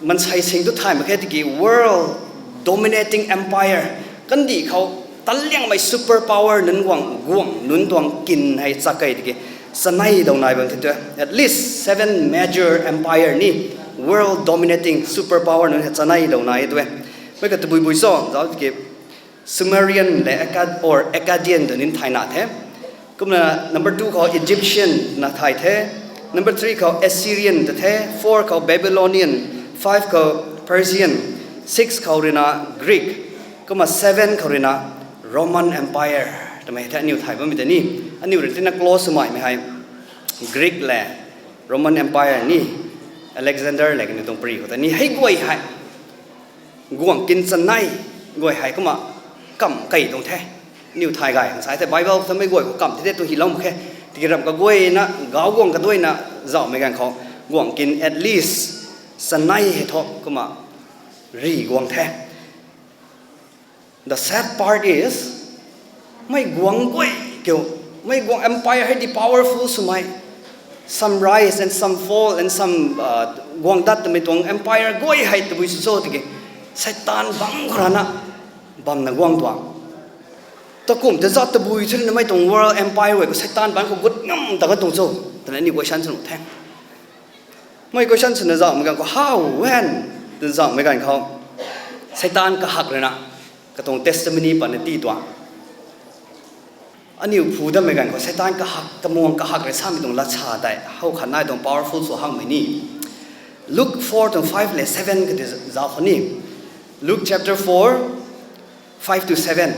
mansei sing tu thay mak khe tiki world dominating empire, kandih khou tanliangmei super power nunc guang, guangc nunc tuang kin hei chak kei tiki chanei dau nai bam the tu e. At least seven major empire ni, world dominating super power nunc hei chanei dau nai tu e. Mei ka tabui bui cho zauc tiki Sumerian le Akkad, or Akkadian tw nin thayna the. Kumna number two khou Egyptian na thay the. Number three khou Assyrian ta the. Four khou Babylonian. Five khou Persian. Six khou rui na Greek. Kumna seven khou rui na Roman Empire twmei the aniu thay bammei tei ni. Aniu rui tina close swmei mei hei Greek le Roman Empire ni, Alexander le kaniw tuang pary khou ta ni hei guay hei guangc kin chanei guay hei kumna kamv kei tuang the. Aniu thay gay khang sa the, Bible khou ta mei guay khou kamv the de tu hylou mak khe. Tiki ramh kaguayna, gauc guang kaduaina zauhmei ganv khou guangc kin at least chanei hei thu kumna ri guang the. The sad part is, mei guangc guay kiu, mei guangc empire hei di powerful swmei, some rise and some fall and some, uh, guang dat twmei tuang empire guay hei tabui sw cho tiki Satan bangc khou rana bamna guang tuang. Takum ta zat tabui thunamei tuang world empire guay khou Satan bangc khou gut ngam ta ka tuang cho twna aniu question sw nuh the. Mei question swna zauhmei ganv khou, how, when twna zauhmei ganv khou, Satan kahak rui na katuang testimony patna ti tuang. Aniu phu dammei ganv khou Satan kahak, kamuang kahak rui samei tuang lat sa tei how khat nai tuang powerful sw hakmei ni. Luke four tuang five le seven kati zauc khou ni. Luke chapter four, five to seven.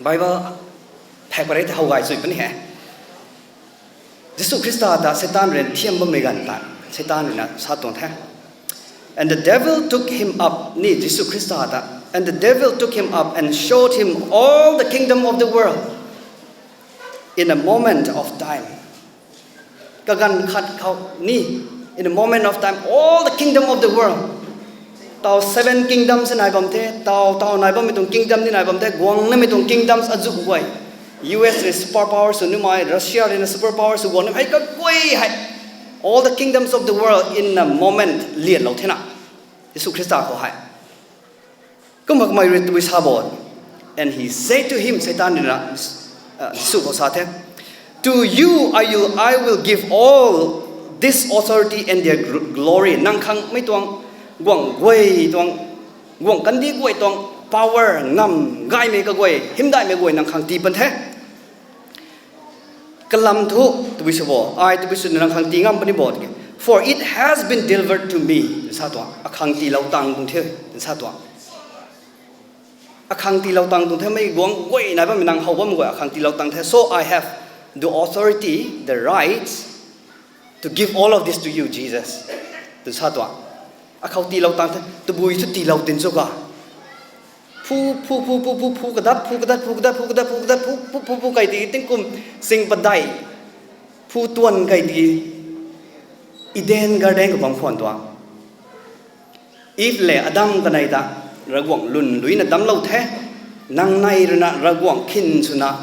Bible phek parei tei how gay chui puni he. Jisu Khrista ta Satan rui thiam bammei ganv ta, Satan rui na sa tuang the. And the devil took him up, ni Jisu Khrista ta. And the devil took him up and showed him all the kingdom of the world in a moment of time. Kaganv khat khou ni, in a moment of time, all the kingdom of the world. Tau seven kingdoms nai bam the, tau, tau nai bammei tuang kingdom ni nai bam the, guang namei tuang kingdoms azuh guay. U S rui super power sw numei, Russia rui na super power sw guang namei hei kaguay hei. All the kingdoms of the world in a moment lianlou thena. Jisu Khrista khou hei. Kumna kamei rui tabui sa bo. And he said to him, Satan rui na, uh, Jisu khou sa the, To you I will, I will give all this authority and their gl-, glory. Nang khang mei tuang guangc guay tuang, guangc kandih guay tuang power, ngam gaymei kaguay, hymdaihmei guay nang khang tii pan the. Kalam thu, tabui sw bo, ai tabui sw nang khang tii ngam puni bo tiki. For it has been delivered to me, twna sa tuang, akhang tiilou tang tuang the, twna sa tuang. Akhang tiilou tang tuang the, mei guangc guay nai bammei nang how bam guay akhang tiilou tang the. So I have the authority, the rights to give all of this to you, Jesus, twna sa tuang. Akhou tiilou tang the, tabui thu tiilou tin cho ka. Phu, phu, phu, phu, phu, phu kadat, phu kadat, phu kadat, phu kadat, phu kadat, phu, phu, phu, phu kai ti tingkum sing padeih phu tuan kai ti Eden Garden khou bam khwan tuang. Eve le Adam kanei ta Ravguangc lwnluina damclou the. Nang nei rui na Ravguangc khin swna,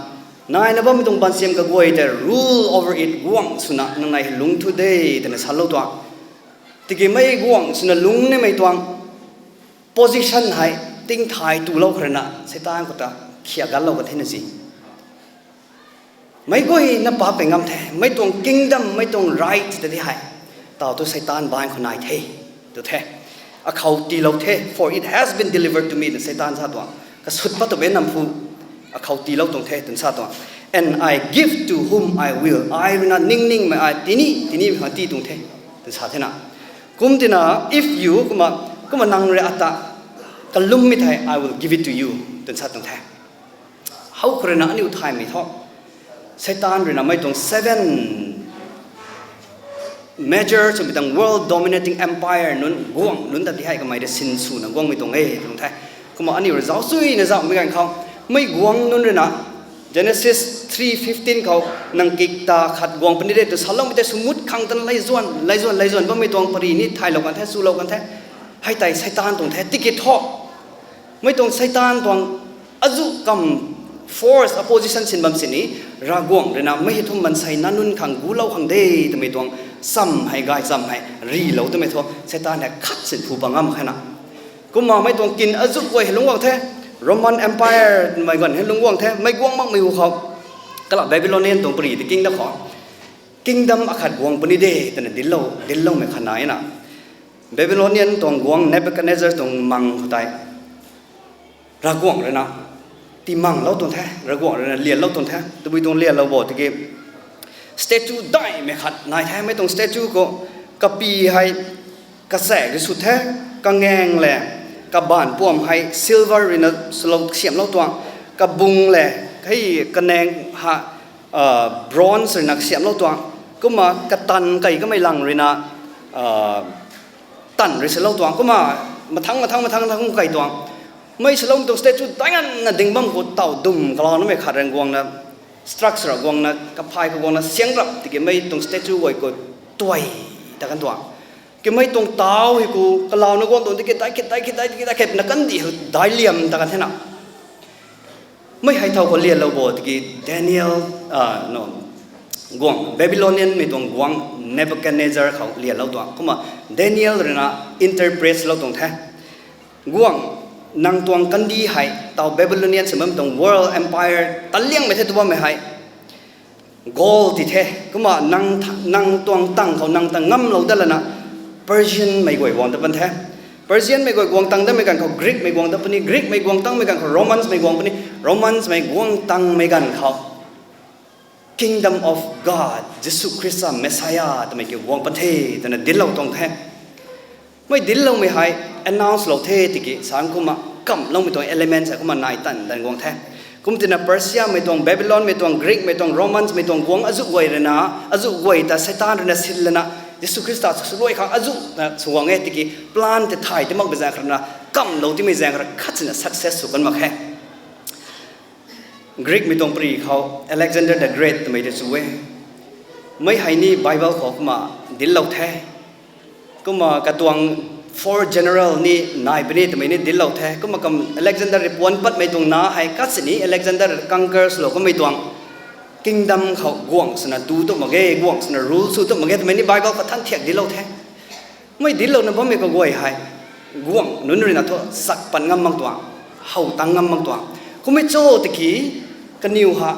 naina bammei tuang baansiam kaguay tei rule over it, guangc swna nang nei lungc thu de, twna salou tuang. Tiki mei guangc swna lungc nimei tuang position hei tingthay tulou khou rui na Satan khou ta khiak ganlou ka thena si. Meic guayna paap pei ngam the, mei tuang kingdom, mei tuang right ta di hei, tau thu Satan baanc khou nai the, tu the. Akhou tiilou the, for it has been delivered to me, na Satan sa tuang. Kasut pat tu be nam phu, akhou tiilou tuang the, twna sa tuang. And I give to whom I will. Ai rui na ningningmei ai tini, tinimei khang tii tuang the, twna sa thena. Kum tina, if you, kumna, kumna nang rui ata kalummei thei, I will give it to you, twna sa tuang the. How khou rui na aniu thaymei thu, Satan rui na mei tuang seven major swmei tuang world dominating empire nunc guangc nunc ta ti hei kamei rui sinswna guangmei tuang e tuang the. Kumna aniu rui zauc chuina zauhmei ganv khou, mei guangc nunc rui na, Genesis three fifteen khou, nang kikta khat guang puni de tw saloumei tei swmut khang tana laizuan laizuan laizuan bammei tuang pary ni thaylou kan the, chulou kan the. Hei tei Seitaan tuang the, tiki thu mei tuang Seitaan tuang azuh kam force opposition sin bam sini, Ravguangc rui na mei hei thu maansei nac nunc khang gulou khang de twmei tuang cham hei, gaychamv hei rilou twmei thu Seitaan hei khat sin phu pa ngam khe na. Kumna mei tuang kin azuh guay hei lungc guang the, Roman Empire mei ganv hei lungc guang the, mei guang makmei hu khou, kala Babylonian tuang pary ti kingdom khou, kingdom akhat guang puni de twna dinclou dincloumei khat nai na. Babylonian tuang guangc Nebuchadnezzar tuang mang khou tei Ravguangc rui na timanglou tuang the, Ravguangc rui na lianlou tuang the. Tabui tuang lianlou bo tiki statue daihmei khat nai the, mei tuang statue khou kapy hei kachaek rui sw the, kangaeng le kabaanc puam hei silver rui na swlou siamhlou tuang, kabung le hei kanaeng ha bronze rui na kasiamhlou tuang, kumna katan kei kamei lang rui na tan rui silou tuang, kumna mathang mathang mathang mathang kei tuang. Mei siloumei tuang statue dainganna ding bam khou taw dum kalaunamei khat rui guangna, structure guangna, kaphay khou guangna siang rap tiki mei tuang statue guay khou tuai ta kan tuang. Kimei tuang taw hei khou kalauna guang tuang tiki dai khat dai khat dai khat dai khat na kandih hei dai liam ta kan the na. Mei hei thow khou lianlou bo tiki Daniel, no, guangc Babylonian mei tuang guangc Nebuchadnezzar khou lianlou tuang. Kumna Daniel rui na interpret lou tuang the. Guangc, nang tuang kandih hei taw Babylonian sw bammei tuang world empire taliangmei the tw bammei hei gold ti the. Kumna nang tuang tang khou nang ta ngamlou dat lana Persian mei guay guang dat pan the. Persian mei guay guang tang datmei ganv khou Greek mei guang dat puni, Greek mei guang tangmei ganv khou Romans mei guang puni, Romans mei guang tangmei ganv khou Kingdom of God, Jisu Khrista Messiah twmei ki guang pan the twna dinclou tuang the. Mei dincloumei hei announce lou the tiki sang kumna kamloumei tuang elements hei kumna nai tan tan guang the. Kum tina Persia mei tuang, Babylon mei tuang, Greek mei tuang, Romans mei tuang guang azuh guay rui na, azuh guay ta Seitaan rui na sin lana Jisu Khrista sw swluai khang azuh na sw guang e tiki plan tei thay ti makmei zaeng kha rui na kamlou timei zaeng kha rui khat sina success sw kan mak khe. Greek mei tuang pary khou Alexander the Great twmei tei chu e. Mei hei ni Bible khou kumna dinclou the. Kumna katuang four general ni nai puni twmei ni dinclou the. Kumna kam Alexander rui puan patmei tuang na hei khat sini Alexander conquer swlou kamei tuang kingdom khou guangc swna tu tu mak ge, guangc swna rule sw tu mak ge twmei ni Bible khou than thiak dinclou the. Mei dinclouna bammei kaguay hei guangc nunc rui na thu sak pat ngam mak tuang, how tang ngam mak tuang. Kummei cho tiki kaniw ha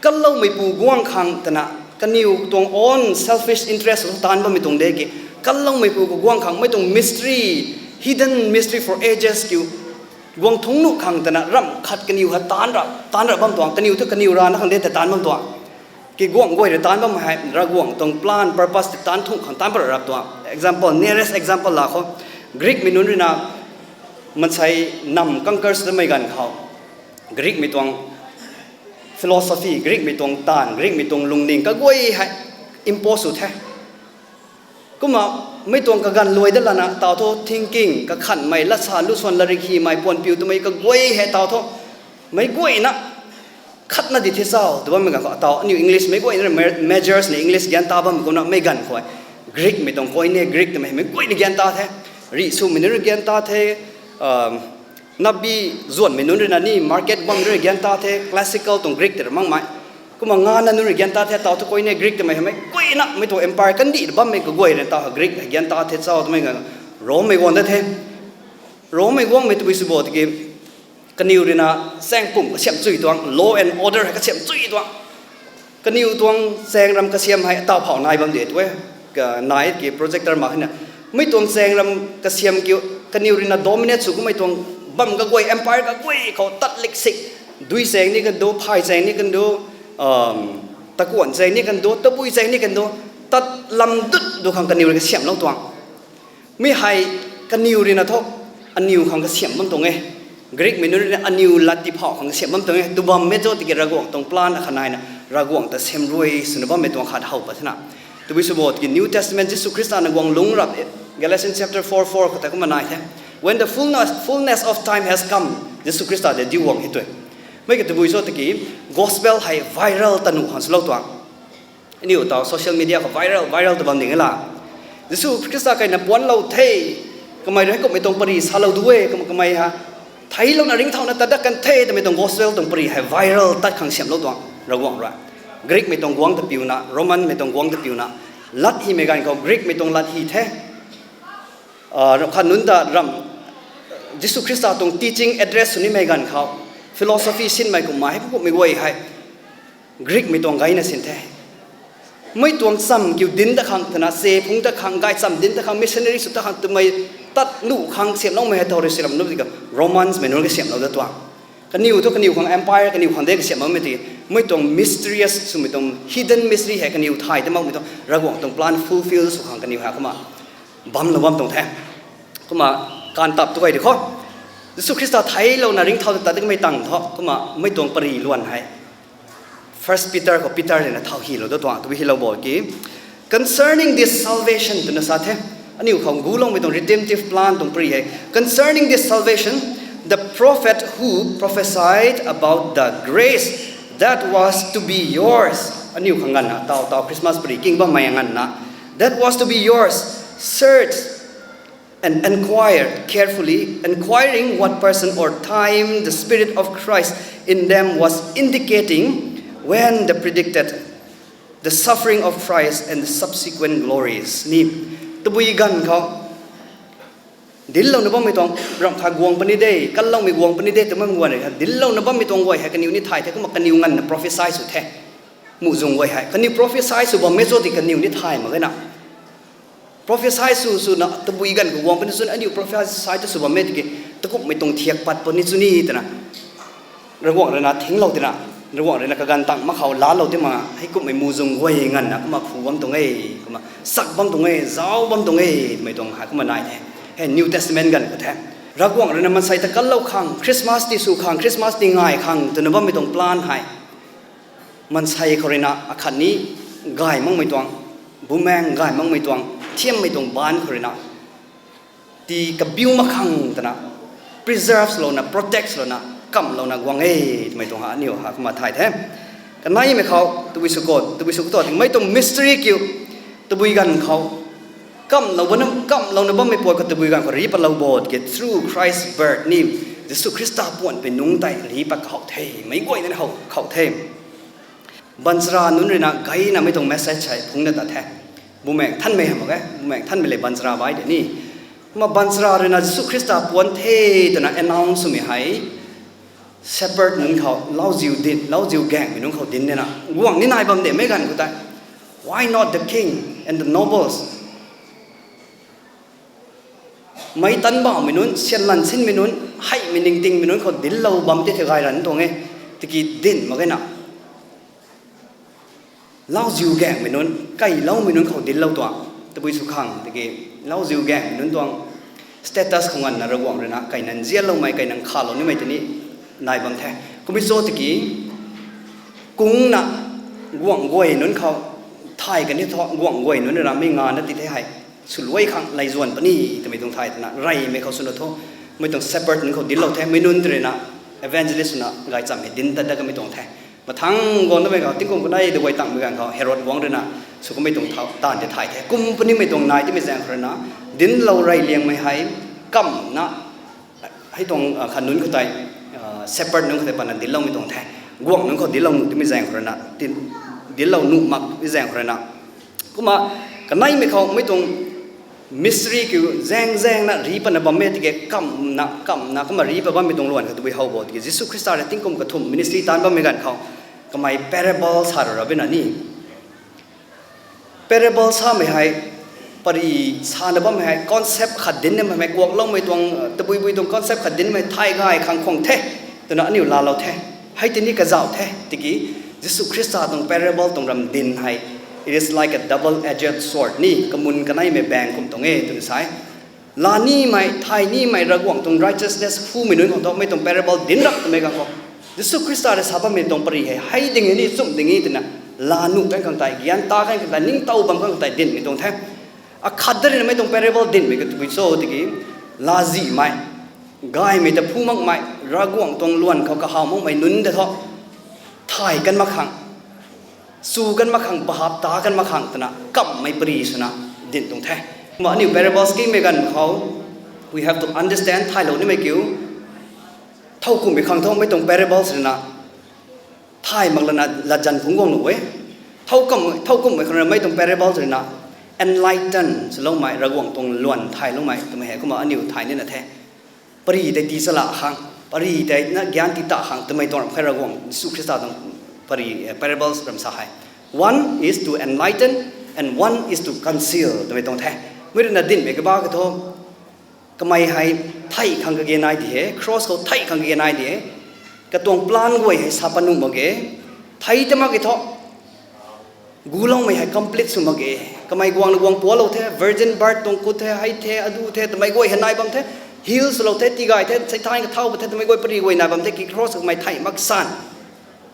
kalloumeipu guang khang twna kaniw tuang own selfish interest khou taanc bammei tuang de ki, kalloumeipu khou guang khang mei tuang mystery, hidden mystery for ages kiu guang thungc nuh khang twna ramh khat kaniw ha taanc ra, taanc ra bam tuang, kaniw thu kaniw rana khang de ta taanc bam tuang. Ki guangc guay rui taanc bam hei Ravguangc tuang plan, purpose tei taanc thungc khang taanc pat ra rap tuang. Example, nearest example la khou, Greek mei nunc rui na maansei namv conquer sw tamei ganv khou Greek mei tuang philosophy, Greek mei tuang taanv, Greek mei tuang lungning kaguay hei impose sw the. Kumna mei tuang kaganv luai dat lana taw thu thinking, kakhanmei, latsa lusuan, latrik hymei, puan piu twmei kaguay hei taw thu meic guayna khatna di the chau tw bammei ganv khou taw aniu English meic guayna rui ma-, majors ni English gan ta bam kumna mei ganv khou Greek mei tuang Koine Greek twmei meic guayna gan ta the. Rih swmei nunc rui gan ta the, nabi zuanmei nunc rui na ni market bam rui gan ta the, classical tuang Greek tei ra makmei. Kumna ngana nunc rui gan ta the, taw thu Koine Greek twmei hei meic guayna mei tuang empire kandih bammei kaguay rui taw Greek hei gan ta the chau twmei ganv Rome mei guang dat the. Rome mei guangmei tabui sw bo tiki kaniw rui na chaeng pumc kasiamh chui tuang, law and order hei kasiamh chui tuang. Kaniw tuang chaeng ram kasiamh hei taw phau nai bam de tu e. Ka-, nai ki projector mak hei na. Mei tuang chaeng ram kasiamh kiu, kaniw rui na dominate sw kummei tuang bam kaguay, empire kaguay khou tat lik sik. Dui chaeng ni kan du, phay chaeng ni kan du, takuan chaeng ni kan du, tabui chaeng ni kan du, tat lam dut du khang kaniw rui kasiamhlou tuang. Mi hei kaniw rui na thu aniw khang kasiamh bam tuang e. Greek mei nunc rui na aniw lat ti phau khang kasiamh bam tuang e. Tu bammei cho tiki Ravguangc tuang plan akhat naina Ravguangc ta sem rui swna bammei tuang khat how pat thena. Tabui sw bo tiki New Testament Jisu Khrista na guang lungc rap e. Galatians chapter four four khou tei kumna nai the. When the fullness, fullness of time has come, Jisu Khrista de diu guang hei twe. Mei ka tabui cho tiki gospel hei viral ta nuh khang swlou tuang. Aniu taw social media khou viral, viral ta bam ding e la. Jisu Khrista kaina puanclou the, kamei rui hei kumhmei tuang pary salou du e, kum- kamei ha, theilouna ringcthauna tat dat kan the twmei tuang gospel tuang pary hei viral tat khang siamlou tuang Ravguangc rui. Greekmei tuang guangc ta piuna, Romanmei tuang guangc ta piuna, lat hymei ganv khou Greekmei tuang lat hy the. Khat nunc ta ramh Jisu Khrista tuang teaching address sw nimei ganv khou philosophy sinmei kumhmei hei kumhmei guay hei Greekmei tuang gayna sin the. Mei tuang cham kiu dinc ta khang twna, se phungc ta khang, gaychamv dinc ta khang, missionary sw ta khang twmei tat nuh khang siamloumei hei thow rui siram nu tiki Romansmei nunc kasiamhlou dat tuang. Kaniw thu kaniw khang empire, kaniw khang de kasiamhloumei tiki mei tuang mysterious swmei tuang hidden mystery hei kaniw thay ta makmei tuang Ravguangc tuang plan fulfill sw khang kaniw hei kumna bamlou bam tuang the. Kumna kan tap tu kay di khou Jisu Khrista theilouna ringcthau ta tat kamei tang thu kumna mei tuang pary luan hei First Peter khou Peter rui na thau hylou dat tuang, tabui hylou bo ki, concerning this salvation twna sa the. Aniu khou guloumei tuang redemptive plan tuang pary hei, concerning this salvation, the prophet who prophesied about the grace that was to be yours. Aniu khang nganvna taw taw Christmas pary king bammei nganvna, that was to be yours, search and inquire carefully, inquiring what person or time the Spirit of Christ in them was indicating when the predicted the suffering of Christ and the subsequent glories. Ni, tabui ganv khou dinclouna bammei tuang ramh khat guang puni de, kanloumei guang puni de twmei guang rui kha dinclouna bammei tuang guay hei kaniw ni thay the, kumna kaniw nganvna prophecy sw the. Muhzwng guay hei kaniw prophecy sw bammei cho ti kaniw ni thay mak ge na. Prophecy sw swna tabui ganv khou guang puni chwn aniu prophecy ta sw bammei tiki takumhmei tuang thiak pat puni chwn ni twna Ravguangc rui na thinglou tina, Ravguangc rui na kaganv tang mak khou laalou ti ma, heikumhmei muhzwng guay nganvna kumna phu bam tuang e, kumna sak bam tuang e, zauc bam tuang e twmei tuang hei kumna nai the. Hei New Testament ganv khou the. Ravguangc rui na maansei ta kanlou khang, Christmas ti sw khang, Christmas ti ngai khang twna bammei tuang plan hei maansei khou rui na akhatni gay makmei tuang, bumaeng gay makmei tuang, thiammei tuang baanc khou rui na tii kabiu mak khang twna preserve louna, protect louna, kamhlouna guang e twmei tuang ha aniu ha kumna thay the. Kaneimei khou tabui sw khou, tabui sw khou tu tingmei tuang mystery kiu tabui ganv khou kamhlou bam, kamhlouna bammei puat khou tabui ganv khou ri patlou bo tiki through Christ's birth ni, Jisu Khrista puanhpui nungc tei ri pat khou the, meic guayna how khou the. Baanchara nunc rui na gayna mei tuang message hei phungc na tat the. Bumaengh Nthanmei hei mak ge, Bumaengh Nthanmei le baanchara bai de ni. Kumna baanchara rui na Jisu Khrista puanc the twna announce swmei hei shepherd nunc khou, lauziu dinc, lauziu gaenghmei nunc khou dinc nina guang ni nai bam de mei ganv khou tei, why not the king and the nobles? Meic tanc baumei nunc, syan lan sinmei nunc, heimei ningtingmei nunc khou dinclou bam ti the gay ranv tuang e, tiki dinc mak ge na. Lauziu gaenghmei nunc, kailoumei nunc khou dinclou tuang, tabui sw khang tiki, lauziu gaenghmei nunc tuang status khou nganvna Ravguangc rui na kaina nzianloumei, kaina nkhavlou nimei tini nai bam the. Kummei cho tiki, kungna guangh guay nunc khou thay kan ni thu, guangh guay nunc rui na mei nga na ti the hei swluai khang lay zuan puni twmei tuang thay twna reymei khou swna thu, mei tuang shepherd nunc khou dinclou the, mei nunc tei rui na evangelist swna gaychamv hei dinc tat dat kamei tuang the. Mathang guang namei khou tingkum kanei daguay tangmei ganv khou Herod guangc rui na sw kummei tuang thau taanv tei thay the. Kum punimei tuang nai timei zaeng khou rui na dinclou rey liangmei hei kamna hei tuang khat nunc khou tei, shepherd nunc khou tei patna dincloumei tuang the. Guangh nunc khou dinclou nuh timei zaeng khou rui na, dinclou nuh mak timei zaeng khou rui na, kumna kaneimei khou mei tuang mystery kiu zaeng zaengna ri patna bammei tiki kamna kamna kumna ri pat bammei tuang luan khou tabui how bo tiki Jisu Khrista rui tingkum kathumh ministry taanc bammei ganv khou kamei parable sa rou ra bina ni. Parable samei hei, pary sana bammei hei concept khat dincna bammei, kuakloumei tuang, tabuibui tuang concept khat dincmei thay gay khang khwang the twna aniu laalou the. Hei tini kazauh the tiki Jisu Khrista tuang parable tuang ram dinc hei, it is like a double-edged sword ni, kamun kaneimei baeng kum tuang e twna sa e. Laa nimei, thay nimei, Ravguangc tuang righteousness phumei nunc khang thu mei tuang parable dinc rap twmei ganv khou Jisu Khrista rui sa bammei tuang pary hei hei ding e ni, chumh ding e twna laa nuh kan khang tei, gyan ta kan khang tei, ningtow bam kan khang tei dinmei tuang the. Akhat dat rui na mei tuang parable dinmei ka tabui cho tiki, laazihmei, gaymei ta phu makmei, Ravguangc tuang luan khou kahaw makmei nunc ta thu, thay kan mak khang, chu kan mak khang, bahap ta kan mak khang twna kamhmei pari swna din tuang the. Kumna aniu parables kimei ganv khou, we have to understand, thaylou nimei kiu, thowkumhmei khang thu mei tuang parables rui na thay mak lana latzan phungc guang nuh e. Thowkumh, thowkumhmei khang rui na mei tuang parables rui na enlighten swloumei, Ravguangc tuang luan thayloumei twmei hei kumna aniu thay nina the. Pari tei tii chala khang, pari tei na gyan tii ta khang twmei tuang ram khe Ravguangc Jisu Khrista tuang pari, eh, parables ram sa hei. One is to enlighten and one is to conceal twmei tuang the. Mei rui na dinmei kaba ka thu, kamei hei thei khang kage nai di he, cross khou thei khang kage nai di he. Katuang plan guay hei sa pat nuh mak ge. Thei ta mak ge thu, guloumei hei complete sw mak ge. Kamei guangna guang pualou the, virgin birth tuang kut the, hei the, adu the, twmei guay hei nai bam the, heal swlou the, tigay the, Seitaan kathau pat the, twmei guay pari guay nai bam the, ki cross kamei thei mak san.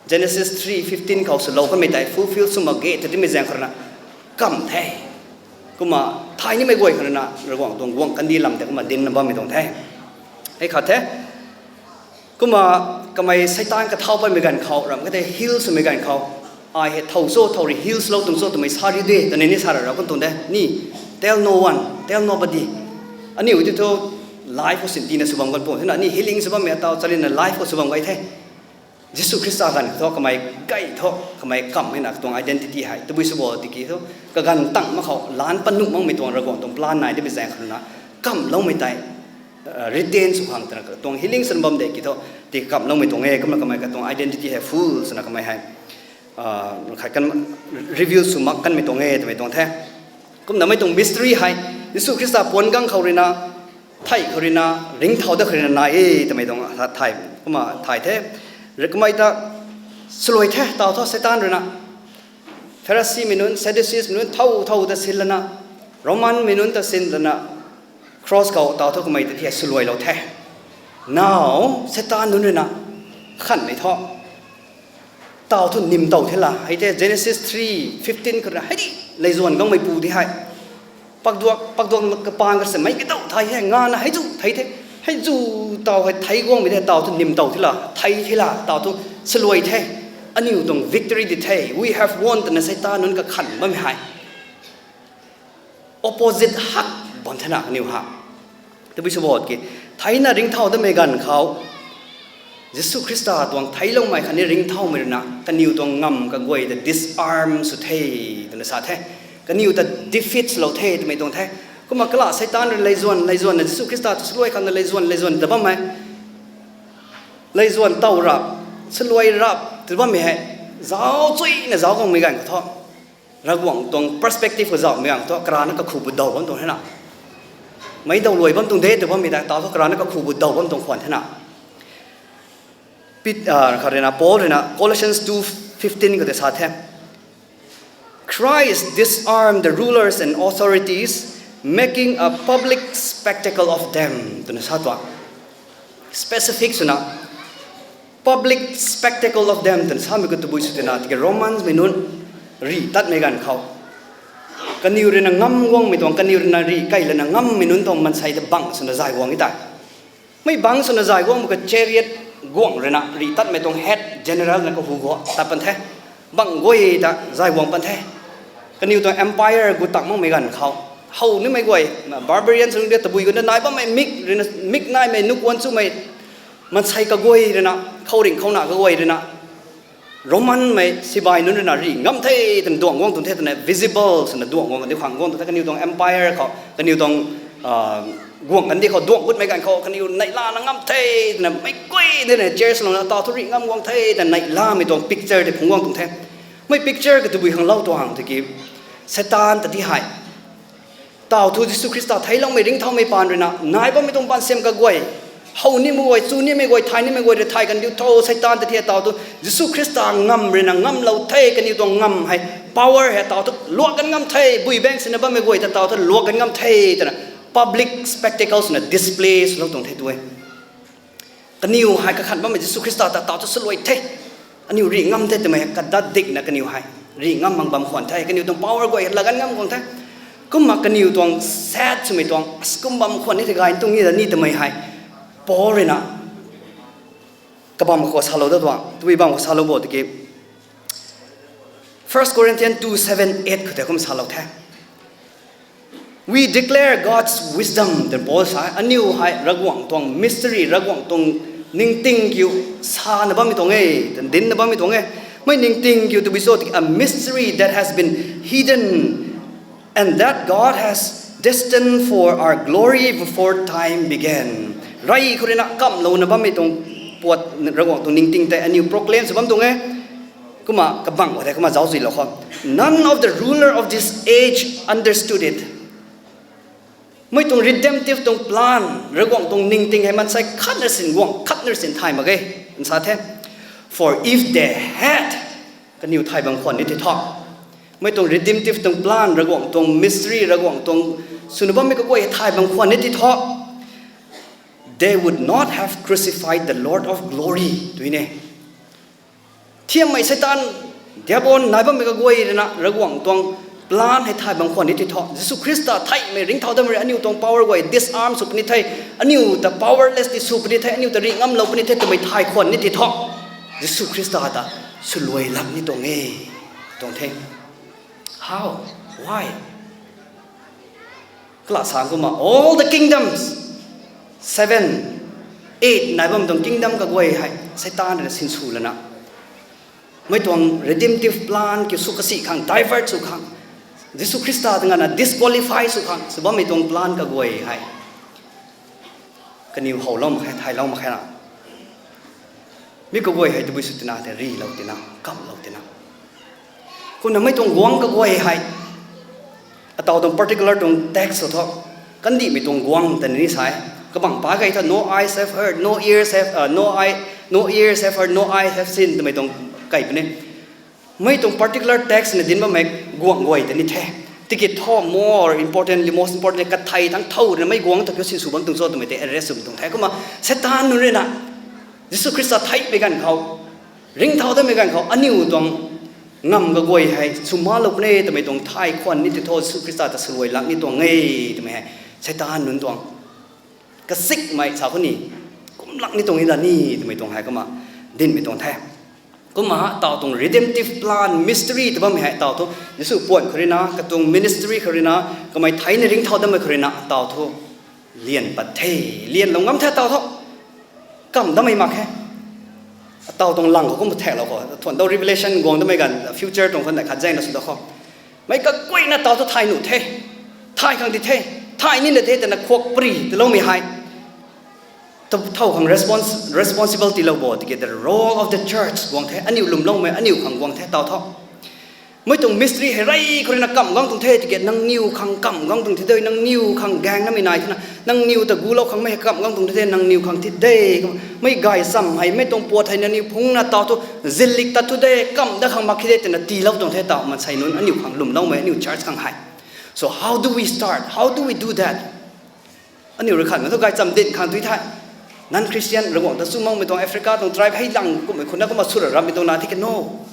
Genesis three fifteen khou swlou kanmei tei fulfill sw mak ge ta timei zaeng khou rui na kamh the. Kumna thay nimei guay khou rui na Ravguangc tuang guangc kandih lam tei kumna dinna bammei tuang the. Hei khat the. Kumna kamei Seitaan kathau patmei ganv khou, ram khat the heal swmei ganv khou, ai hei thow cho, thow rui heal swlou tuang cho twmei sa ri de twna ni sa ra ra kan tuang de. Ni, tell no one, tell nobody. Aniu ti thu live khou sin tina sw bam kan pu thena, ni healing sw bammei ataw charina live khou sw bam gay the. Jisu Khrista ganv thu kamei gay thu, kamei kamhmei na katuang identity hei tabui sw bo tiki thu, kaganv tang mak khou lan pat nuh makmei tuang Ravguangc tuang plan nai dimei zaeng khou rui na kamhloumei tei, uh, retain sw khang twna katuang healing swn bam de ki thu, ti kamhloumei tuang e, kumna kamei katuang identity hei full swna kamei hei, uh, khat kan reveal sw mak kanmei tuang e twmei tuang the. Kumna mei tuang mystery hei Jisu Khrista puan gang khou rui na, thei khou rui na, ringcthau dat khou rui na nai e twmei tuang thay, kumna thay the. Ri-, kamei ta swluai the, taw thu Seitaan rui na, Pharisimei nunc, Sadduceemei nunc thow thow ta sin lana, Romanmei nunc ta sin lana, cross khou taw thu kamei ta thia swluailou the. Now Seitaan nunc rui na khanmei thu, taw thu nim tow the la, hei the Genesis three fifteen khou rui na, hei di, leizuan gangmeipu di hei, pakduak, pakduak kapaan ka se mei katow thei hei, ngana hei zu thei the, hei zu taw hei thei guangmei the, taw thu nim tow the la, thei the la, taw thu swluai the, aniu tuang victory di the, we have won twna Seitaan nunc kakhan bammei hei opposite hak bam thena kaniw ha. Tabui sw bo ki, theina ringcthau datmei ganv khou, Jisu Khrista tuang theicloumei khatni ringcthaumei rui na kaniw tuang ngamv kaguay ta disarm sw the, twna sa the. Kaniw ta defeat swlou the twmei tuang the. Kumna kala Seitaan rui leizuan, leizuanna Jisu Khrista ta swluai khang na leizuan, leizuan ta bammei, leizuan tow rap, swluai rap tw bammei hei, zauc chuyna zauc guangmei ganv khou thu, Ravguangc tuang perspective khou zauhmei ganv thu karana kakhu bu daw bam tuang thena, meic daw luai bam tuang de tw bammei ta, taw thu karana kakhu bu daw bam tuang khwan thena. Pet-, ah, khat rui na, Paul rui na Colossians two fifteen khou tei sa the, Christ disarmed the rulers and authorities, making a public spectacle of them, twna sa tuang. Specific swna, public spectacle of them twna samei khou tabui sw twna, tiki Romansmei nunc rih tatmei ganv khou, kaniw rui na ngam guangmei tuang, kaniw rui na rih key lana ngammei nunc tuang mansei ta bang swna zay guang e tei. Mei bang swna zay guangmei khou chariot guangc rui na rih tatmei tuang head general na kahu guang tat pan the. Bang guay ta zay guang pan the. Kaniw tuang empire gu tak makmei ganv khou, how nimei guay, barbarians nunc de tabui guna nai bammei mik rui na, mik naimei nukuan chumei, mansei kaguay rui na, khouringh khouna kaguay rui na, Romanmei sibai nunc rui na rih ngam the twna duang guang tuang the twna visible swna duang guang di khang guang tuang the, kaniw tuang empire khou, kaniw tuang, ah, guang kandih khou duang gutmei ganv khou kaniw neihlana ngam the twna meic guay di na church lou na taw thu rih ngam guang the twna neihlamei tuang picture tei phungc guang tuang the. Mei picture ka tabui khang lou tuang tiki, Seitaan ta di hei, taw thu Jisu Khrista theicloumei ringcthaumei paan rui na nai bammei tuang paan siam kaguay, how nimei guay, chu nimei guay, thay nimei guay rui thay kan diu tho, Seitaan ta thi taw thu Jisu Khrista ngam rui na ngamlou the, kaniw tuang ngam hei, power hei taw thu luak kan ngam the, bui bang sina bammei guay ta taw thu luak kan ngam the twna public spectacle swna display swlou tuang the tu e. Kaniw hei kakhan bammei Jisu Khrista ta taw thu swluai the, aniw rih ngam the twmei hei kadat dikna kaniw hei Ri ngam mak bam khwan the, kaniw tuang power guay la gan ngam khwan the. Kumna kaniw tuang sad swmei tuang, as kum bam khwan ni the gay tuang ni da ni twmei hei. Paul rui na kabam khou salou da tuang, tabui bam khou salou bo tiki. First Corinthians two seven eight khou tei kum salou the. We declare God's wisdom, twna Paul sa, aniu hei Ravguangc tuang mystery, Ravguangc tuang ningting kiu sana bammei tuang e, twna dinna bammei tuang e. Mei ningting kiu tabui cho tiki, a mystery that has been hidden and that God has destined for our glory before time began. Rey khou rui na kamlouna bammei tuang puat, Ravguangc tuang ningting tei aniu proclaim sw bam tuang e. Kumna kabang khou tei kumna zaucziulou khou, none of the ruler of this age understood it. Mei tuang redemptive tuang plan, Ravguangc tuang ningting hei maansei khatna sin guang, khatna sin thay mak ge, nsa the. For if they had, kaniw thay bam khwan ni ti thu, mei tuang redemptive tuang plan, Ravguangc tuang mystery, Ravguangc tuang swna bammei kaguay thay bam khwan ni ti thu, they would not have crucified the Lord of glory, tw e. Thiammei Satan, Diabol nai bammei kaguay rui na Ravguangc tuang plan hei thay bam khwan ni ti thu, Jisu Khrista theihmei ringcthau datmei rui aniu tuang power guay disarm sw puni the, aniu ta powerless ti sw puni the, aniu ta ri ngamlou puni the twmei thay khwan ni ti thu, Jisu Khrista ta swluai lak ni tuang e, tuang the. How? Why? Kala sa kumna, all the kingdoms, seven, eight nai bam tuang kingdom kaguay hei Satan rui na sinsw lana, mei tuang redemptive plan kiu sw kasi khang, divert sw khang, Jisu Khrista ta ngana disqualify sw khang sw bammei tuang plan kaguay hei kaniw howlou mak khe, thaylou mak khe na. Mi kaguay hei tabui sw tina tei rilou tina, kamlou tina. Kumna mei tuang guangc kaguay hei, ataw tuang particular tuang text khou thu, kandihmei tuang guangc ta ni sa e. Kabang pa kei thu, no eyes have heard, no ears have, uh, no eye, no ears have heard, no eye have seen twmei tuang kei puni. Mei tuang particular text na dinc bammei guangc guay ta ni the. Tiki thu more importantly, most importantly, kathei thangc thow rui na mei guangc ta kiu sinsw bam tuang cho twmei tei address swmei tuang the. Kumna Satan nunc rui na Jisu Khrista theihmei ganv khou, ringcthau datmei ganv khou, aniu tuang ngam kaguay hei swmalou puni twmei tuang thay khwan ni ti thu, Jisu Khrista ta swluai lak ni tuang e twmei hei Satan nunc tuang kasikmei sa khou ni, kum lak ni tuang e da ni twmei tuang hei kumna dincmei tuang the. Kumna taw tuang redemptive plan, mystery ta bammei hei taw thu, Jisu puan khou rui na, katuang ministry khou rui na, kamei theina ringcthau datmei khou rui na taw thu lian pat the, lianlou ngam the taw thu. Kamv datmei mak khe. Taw tuang lang khou kum thaklou khou, thuan dou Revelation guang datmei ganv, future tuang khou na khat zaengna sw da khou, mei kaguayna taw thu thay nuh the, thay khang ti the, thay nina the twna khuak pary tiiloumei hei, ta thow khang respons-, responsible tiilou bo tiki the role of the church guang the, aniu lwmloumei aniu khang guang the taw thu. Mei tuang mystery hei rey khou rui na kamv guang tuang the tiki nangniw khang kamv guang tuang thi de, nangniw khang gaeng namei nai thena, nangniw ta gulou khang mei hei kamv guang tuang thi de, nangniw khang thi de. Mei gaychamv hei, mei tuang puat hei nangniw phungna taw thu, zillik tat thu de, kamv dat khang mak khe de twna tiilou tuang the taw, maansei nunc aniu khang lwmloumei, aniu church khang hei. So how do we start? How do we do that? Aniu rui khat na thu gaychamv dinc khang tui the. Non-Christian, Ravguangc ta chumakmei tuang Africa tuang tribe hei lang kumhmei khunna kumna sw ra rammei tuang na tiki no.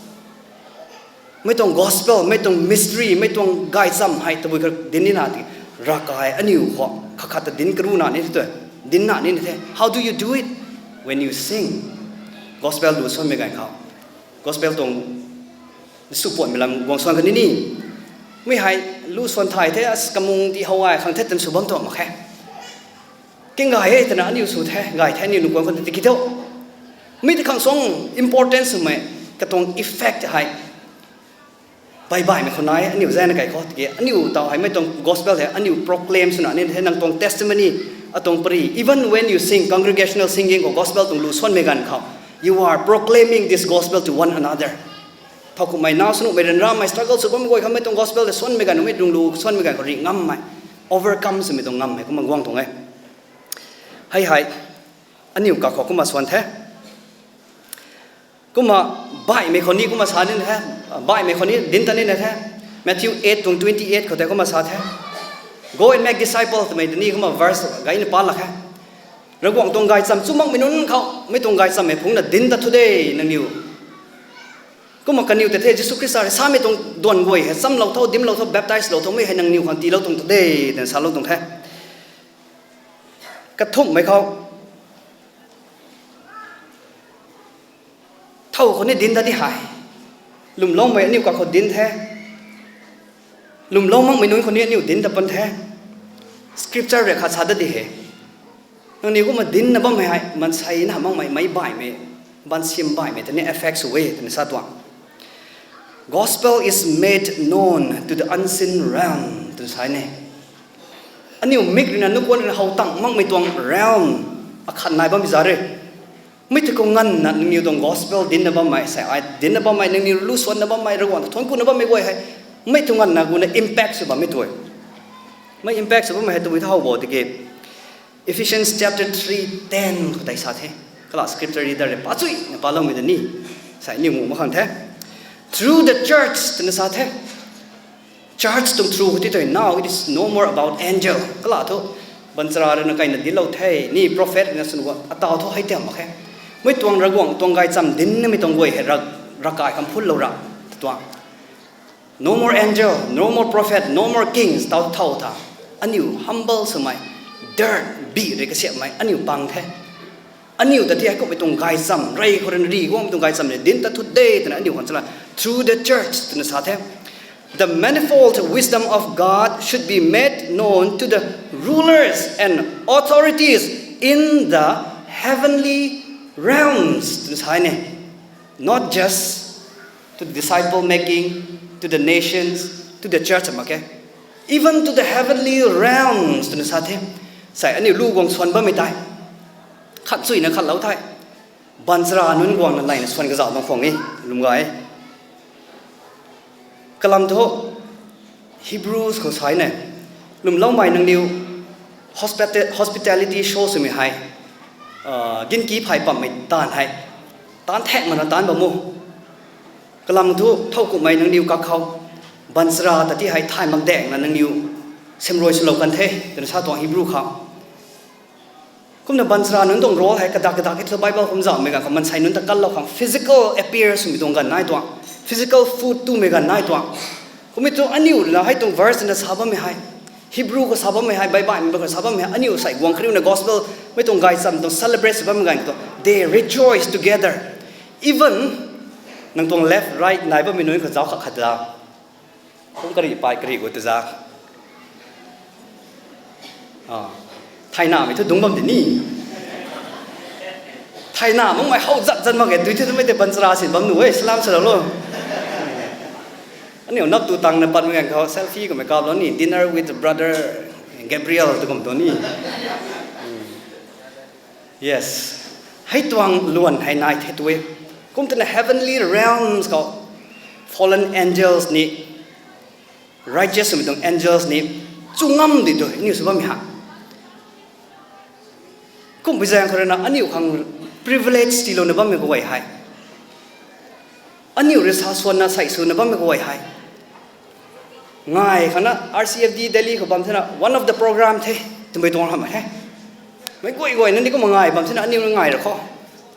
Mei tuang gospel, mei tuang mystery, mei tuang gaychamv hei tabui kha dinc nina ti, ravkai aniu khou khat khat ta dinc karu na ni the, dinc na ni the. How do you do it? When you sing. Gospel lu suanmei ganv khou, gospel tuang sw puanmei lam guang suan kha ni ni. Mi hei lu suan thay the, as kamung ti how ai khang the twna sw bam tuang mak khe. King gay e twna aniu sw the, gay the aniu nunc guang khou tiki thu, mi ti khang suang important swmei, katuang effect hei baih baihmei khou nai e, aniu zaengna kai khou tiki aniu taw hei mei tuang gospel hei aniu proclaim swna ni the, nang tuang testimony, atuang pary. Even when you sing congregational singing khou gospel tuang lu suanmei ganv khou, you are proclaiming this gospel to one another. Thow kumhmei naw swnuhmei ryanramei struggle sw bammei guay khou mei tuang gospel tei suanmei ganv, mei tuang lu suanmei ganv khou ri ngammei, overcome swmei tuang ngammei kumna guang tuang e. Hei hei, aniu kakhou kumna suan the. Kumna baihmei khou ni kumna sa ni the, baihmei khou ni dinc ta nina the. Matthew eight tuang twenty eight khou tei kumna sa the, Go and make disciples twmei ta ni kumna verse gayna pa lak khe. Ravguangc tuang gaychamv chumakmei nunc khou, mei tuang gaychamvmei phungna dinc ta thu de nangniw. Kumna kaniw ta the Jisu Khrista rui samei tuang duan guay hei, chamlou tho, dimlou tho, baptize lou tho, mei hei nangniw khang tiilou tuang ta de, twna salou tuang the. Kathumhmei khou, thow khou ni dinc dat di hei. Lwmloumei aniu kakhou dinc the. Lwmlou makmei nunc khou ni aniu dinc dat pan the. Scripture rui khat sa dat di he. Nangniw kumna dincna bammei hei, maansei na makmei, meic baihmei, baansiam baihmei ta ni affect sw e, twna sa tuang. Gospel is made known to the unseen realm, twna sa ne. Aniu mik ruina, nukuan ruina how tang makmei tuang realm akhat nai bammei za re. Mei tu khou nganvna nangniw tuang gospel dincna bammei, sei ai dincna bammei, nangniw lu suanna bammei, Ravguangc ta thuanc kuna bammei guay hei, mei tu nganvna guna impact sw bammei tu e. Mei impact sw bammei hei tabui tha how bo tiki, Ephesians chapter three ten khou tei sa the. Kala scripture reader rui pachuina paloumei ta ni, sei aniw mu mak khang the. Through the church, twna sa the. Church tuang through khou ti tei, now it is no more about angel. Kala thu, baanchara ruina kaina dinclou the, ni prophet ruina swn guang, ataw thu hei tiam mak khe. Mei tuang Ravguangc tuang gaychamv dinc namei tuang guay hei rak, ravkai kham phunlou ra, ta tuang. No more angel, no more prophet, no more kings, taw thow tha. Aniu humble swmei, dirt, bi rui kasiamhmei, aniu pang the. Aniu ta ti hei kummei tuang gaychamv, rey khou ruina ri guangmei tuang gaychamv ni dinc ta thu de, twna aniu khang chala, through the church, twna sa the. The manifold wisdom of God should be made known to the rulers and authorities in the heavenly realms, twna sa ne. Not just to the disciple making, to the nations, to the church, mak khe. Even to the heavenly realms, twna sa the. Sei aniu lu guang swan bammei tei, khat chuina khatlou thei, baanchara nunc guangna layna swan kazauh bam khwang e, lwm gay. Kalam thu, Hebrews khou sa ne, lwmloumei nangniw hospita-, hospitality show swmei hei, ginki phay pammei taanv hei, taanv thak mana taanc bam o. Kalam thu, thowkumhmei nangniw kakhou, baanchara ta ti hei thay mak daengna nangniw siamruai swlou kan the, twna sa tuang Hebrew khou. Kumna baanchara nunc tuang role hei kadak kadak e thu Bible khou zauhmei ganv khou maansei nunc ta kanlou khang physical appear swmei tuang ganv nai tuang, physical food tumei ganv nai tuang. Kummei thu aniu ruina hei tuang verse na sa bammei hei, Hebrew khou sa bammei hei, Bible khou sa bammei hei, aniu sei guang kariuna gospel mei tuang gaychamv tuang celebrate sw bammei ganv khou thu, they rejoice together. Even nang tuang left, right nai bammei nunc khou zauc khat khat ta, kum kari pai kari gu ta za, thaynamei thu dungc bam di ni. Thayna makmei how zat zat mak e, dui thu twmei tei baanchara sin bam nu e, salam salou lo. Aniu nap tu tangna patmei ganv khou selfie kummei kaplou ni, dinner with brother Gabriel tu kum tu ni. Yes. Hei tuang luan hei nai the tu e. Kum twna heavenly realms khou fallen angels ni, righteous swmei tuang angels ni, chu ngam di tu aniu sw bammei ha. Kumpui zaeng khou ruina aniu khang privilege tiilouna bammei kaguay hei, aniu rui sa swanna sei swna bammei kaguay hei, ngai khangna R C F D Delhi khou bam thena one of the program the, twmei tuang hamh e. Meic guay guayna ni kumna ngai bam thena aniu ngai ra khou,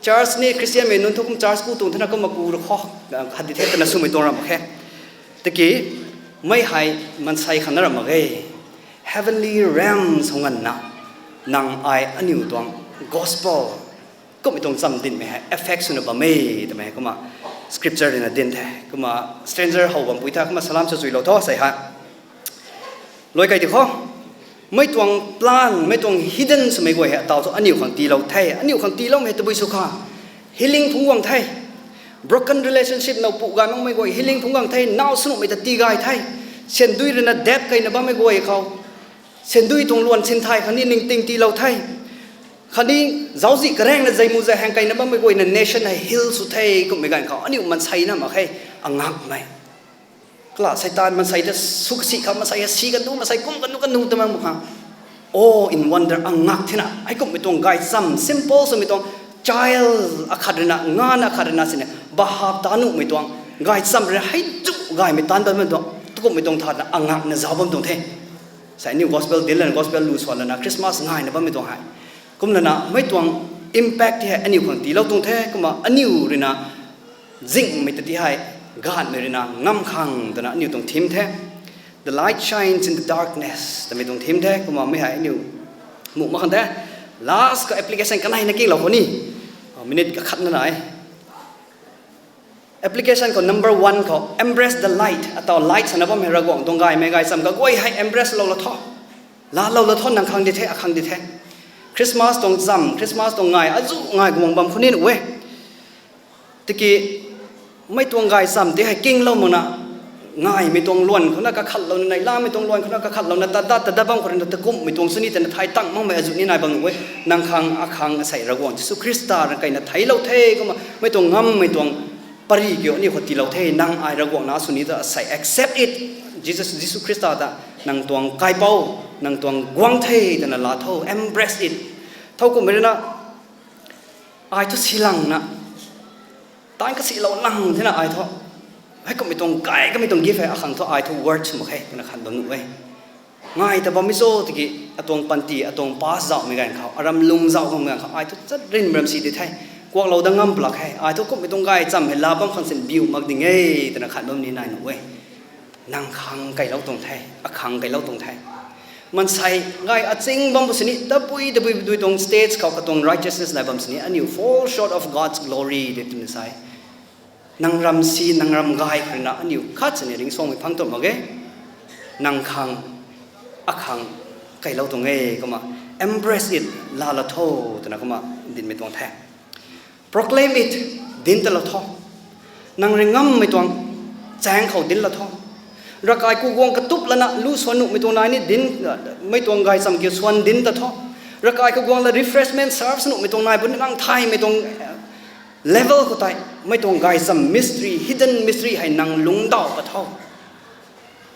church ni Christianmei nunc thu kum church ku tuang thena kumna ku ra khou, khat di the twna swmei tuang ramh mak khe. Tiki, mei hei maansei khangna ramh mak e. Heavenly realms khou nganvna, nang ai aniu tuang gospel kummei tuang chamv dincmei hei effect swna bam e, twmei kumna scripture ruina dinc the. Kumna stranger how bampui tha kumna salam sa chuilou tho sei hei. Luai kai ti khou, mei tuang plan, mei tuang hidden swmei guay hei ataw thu aniu khang tiilou the, aniu khang tiiloumei tabui sw kha, healing phungc guang the. Broken relationship now pu gay makmei guay healing phungc guang the, now swnuhmei ta tii gay the. Syandui ruina debt keyna bammei guay khou, syandui tuang luan sin thay khatni ningting tiilou the. Khatni zauczih karaengna zeimu zai haeng keyna bammei guayna nation hei heal sw the, kummei ganv khou aniu maansei na mak khe, angakmei. Kala Seitaan maansei ta sw kasi khang maansei hei si kan du, maansei kum kan du, kan du twmei mak khang, awe and wonder, angak thena, hei kummei tuang gaychamv, simple swmei tuang, child akhat ruina, ngan akhat ruina sini, bahap ta nuhmei tuang gaychamv rui hei tu gaymei taanv bammei tuang, tukummei tuang tha na angakna zauc bam tuang the. Sei aniu gospel dinc lana, gospel lu swan lana, Christmas ngaina bammei tuang hei, kumlana mei tuang impact ti hei aniu khang tiilou tuang the. Kumna aniu ruina zingmei ta ti hei Ganhmei rui na ngam khang twna aniu tuang theme the. The light shines in the darkness twmei tuang theme the. Kumna mi hei aniu muh mak khang the. Last khou application kanei na kinglou khou ni, minute kakhatna nai. Application khou number one khou embrace the light. Ataw light sana bam hei Ravguangc tuang gaymei gaychamv kaguay hei embrace lou la tho. Laalou la tho, nang khang di the, akhang di the. Christmas tuang chamv, Christmas tuang ngai azuh ngai guang bam khou ni nuh e. Tiki mei tuang gaychamv tei hei kinglou makna, ngaimei tuang luan khouna kakhatlouna, neihlamei tuang luan khouna kakhatlouna, tada tada bam khou rui na takumhmei tuang sw ni twna thay tang makmei azuh ni nai bam nuh e. Nang khang akhang asei Ravguangc Jisu Khrista rui kaina theiclou the. Kumna mei tuang ngammei tuang pary kiu aniu khou tiilou the. Nang ai Ravguangc na sw ni ta asei accept it. Jesus, Jisu Khrista ta nang tuang kaipouc, nang tuang guangc the twna laa tho, embrace it. Thowkumhmei rui na ai thu silangna, tan kasilou lang thena ai thu, heikumhmei tuang gay kamei tuang gift hei akhang thu ai thu worth mak khe twna khan bam nuh e. Ngai ta bammei cho tiki atuang panty, atuang past zauhmei ganv khou, aram lung zauh bammei ganv khou ai thu chat rinmei ram si di the. Kuaklou dat ngam plak khe, ai thu kumhmei tuang gaychamv hei laa bam khang sin biu mak ding e twna khan bam ni nai nuh e. Nang khang keylou tuang the, akhang keylou tuang the. Maansei gay aching bam bu sini, tabui tabui dui tuang stage khou katuang righteousness nai bam sini, aniu fall short of God's glory de twna sa e. Nang ram si, nang ram gay khou rui na aniu khat sini ringcsuangmei phang tu mak ge. Nang khang, akhang keylou tuang e. Kumna embrace it, laa la tho twna kumna dinmei tuang the. Proclaim it, dinc ta la tho. Nang rui ngammei tuang chaeng khou dinc la tho. Ravkai kaguang katup lana lu swan nuhmei tuang nai ni dinc, mei tuang gaychamv kiu swan dinc ta tho. Ravkai kaguang la refreshment serve nuhmei tuang nai bu ni nang thaymei tuang level khou tei mei tuang gaychamv mystery, hidden mystery hei nang lungcdauh pat tho.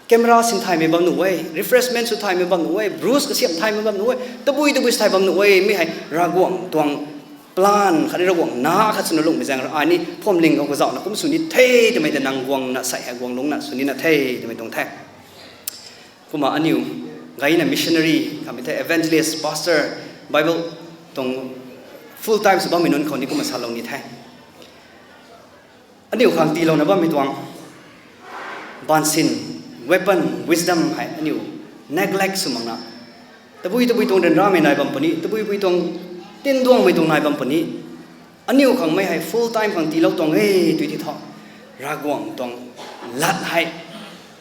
Camera sin thaymei bam nuh e, refreshment sw thaymei bam nuh e, brush kasiamh thaymei bam nuh e, tabui tabui sw thay bam nuh e. Mi hei Ravguangc tuang plan khatni Ravguangc na khat swna lungmei zaeng rui ai ni phuamling khou kazauhna kum sw ni the twmei ta nang guangna sei hei guang lungcna sw nina the twmei tuang the. Kumna aniu gayna missionary khatni the evangelist, pastor, Bible tuang full time sw bammei nunc khou ni kumna salou ni the. Aniu khang tiilouna bammei tuang baansin, weapon, wisdom hei aniu neglect sw makna, tabui tabui tuang ryanramei nai bam puni, tabui tabui tuang tinduangmei tuang nai bam puni. Aniu khang mei hei full time khang tiilou tuang e tw ti thu, Ravguangc tuang lat hei,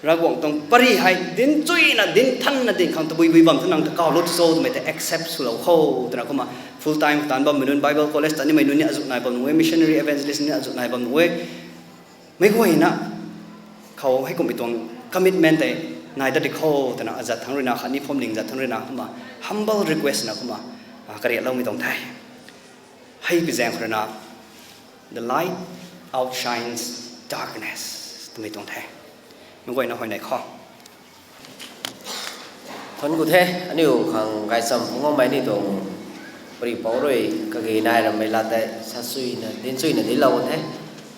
Ravguangc tuang pary hei dinc chuyna dinc thanna dinc khang tabui bui bam thu nang ta kawlou cho twmei ta accept swlou kho twna kumna full time taanc bammei nunc, Bible college ta nimei nunc ni azuh nai bam nuh e, missionary evangelist ni azuh nai bam nuh e. Meic guayna khou heikumhmei tuang commitment tei nai dat di kho twna azat thangc rui na khatni phuamling zat thangc rui na kumna humble request na kumna kariatloumei tuang the. Hei pi zaeng khou rui na, the light outshines darkness twmei tuang the. Meic guayna huayney khou thuanc ku the. Aniu khang gaychamv phungc ngammei aniu tuang paripouc rui kage nai rammei lat tei sasuina dinc chuyna dinclou the.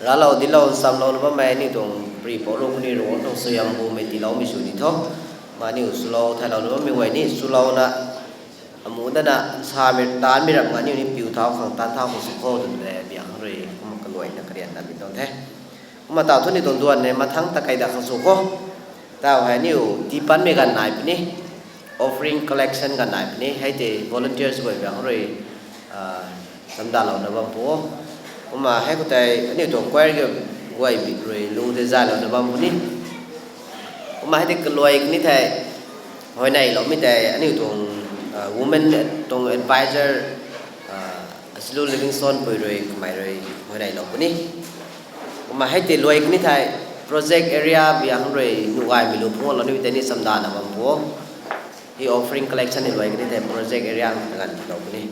Raclou dinclou nchamlouna bammei aniu tuang paripouc rui kuni rui tuang suaihiam bumei tiiloumei sw ni tho. Kumna aniu swlou thaylouna bammei guay ni swlouna, amu dana nsamei taanmei ram nga aniu ni piu thau khang taanc thau khang sw kho twna biak khang rui kumna kaluaina karianna mi tuang the. Kumna taw thu ni tuang duan ne mathangc ta kei da khang sw kho. Taw hei aniu tii panmei ganv nai puni, offering collection ganv nai puni, hei tei volunteers guay biak khang rui chamdalouna bam pu. Kumna hei khou tei aniu tuang choir ki guay rui lu tei zaylouna bam puni. Kumna hei tei kaluai kani thei huayneyloumei tei aniu tuang women tuang advisor, Asilu Livingstone pui rui kamei rui huayneylou puni. Kumna hei tei luai kani thei project area biak khang rui nuh gaymei lu phungc lou nimei tei ni chamdana bam pu. Hei offering collection ni luai kani thei project area ta ganv lou puni.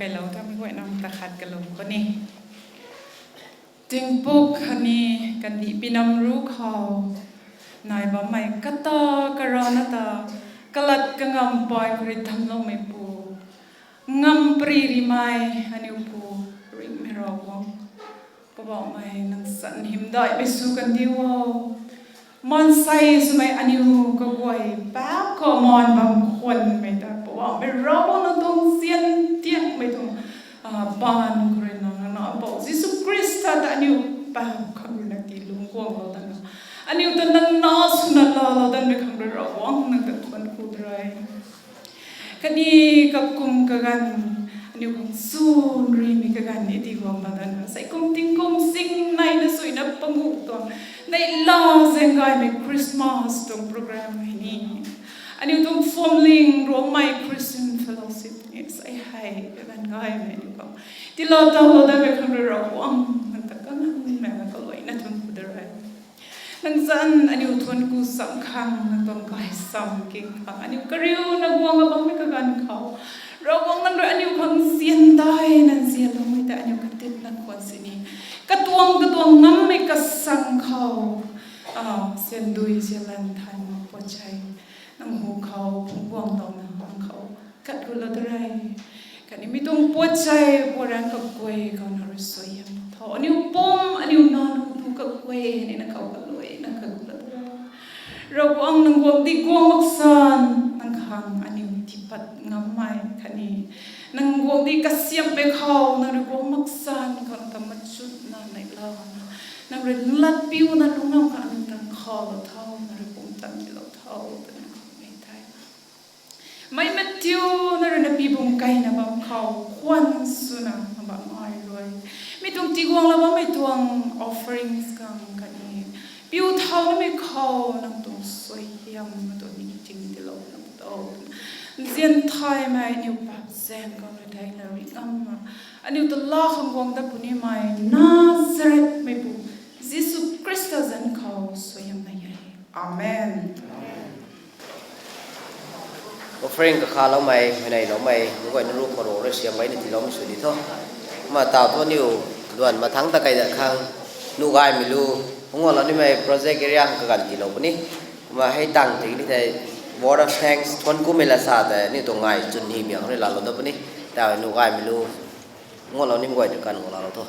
Hello, tami guay nam ta khat kalum khou ni. Tingpuk khatni kandih pinam ru khou nai bammei kata karana ta kalat kangam pai khou rui thamloumei pu, ngam pari rimei aniu pu ringmei Ravguangc, Poubauhmei nang san hymdaihmei sw kandiu o. Maansei swmei aniu kaguay paap khou maan bam khwanmei ta Poubauhmei Ravguangc nang tuang zian tiangmei tuang, ah, paan khou rui na, nang na Pou Jisu Khrista ta aniu paap khang rui na tii lungc guanglou dana, aniu ta nang na swna laalou danmei khang rui Ravguangc nang ta thuanc ku da rui. Khatni kakum kaganv, aniu khang sun rimei kaganv ni tii guang ba dana, sei kum tingkum sing naina suina panguh tuang neihla zaeng gaymei Christmas tuang program hei ni, aniu tuang Phwamling Rongmei Christian Fellowship ni sei hei kaganv gaymei aniu khang tiilou tawlou datmei khang rui Ravguangc nang ta kaganvmei na kaluaina thuanc ku da rui. Nang zanc aniu thuanc ku sam khang nang tuang gay sam king khang aniu kariuna guang a bammei kaganv khou, Ravguangc nang rui aniu khang zian daina zianloumei ta aniu katinna khwan sini, katuang katuang ngammei kasang khou, ah, siandui sialan thay mak puat chei, nang hu khou phungc guanglouna nang khou kat gulou da rui. Khatni mi tuang puat chei puarang kaguay khou nang rui suaihiam tho, aniu pum aniu nanu tu kaguay ni nang khou kaluaina kat gulou da rui. Ravguangc nang guangcdic guang mak san nang khang aniu tiipat ngammei khatni nang guangcdic kasiamhmei khou nang rui guang mak san khou nang ta machutna neihla, nang rui nang lat piuna lungc ngam khang nang ta nkhavlou tho, nang rui pumtan tiilou tho twna nang khou mei the. Mei mathiuna rui na pibum kaina bam khou khwan swna bam ai rui, mi tuang tiguanglou bammei tuang offerings khang khatni piu thau namei khou nang tuang suaihiam tuang ningting tiilou nang tho. Nzian thaymei aniu paap zaeng khou rui theina ri ngam na, aniu ta laa khang guang dat punimei Nazarethmeipu Jisu Khrista zanc khou suaihiam nai e. Amen. Offering kakhaloumei, huayneyloumei, meic guayna ru khou ro rui siammeina tiiloumei sw di tho. Kumna taw thu aniu duan mathangc ta kai dat khang, nuh gaymei lu, phungc guanglou nimei project area kaganv tiilou puni. Kumna hei tang tiki ni thei word of thanks thuanc kumei lat sa tei aniu tuang ngai chwn hi miang rui laalou dat puni. Taw nuh gaymei lu, phungc guanglou nimei guay tu kan guang laalou tho.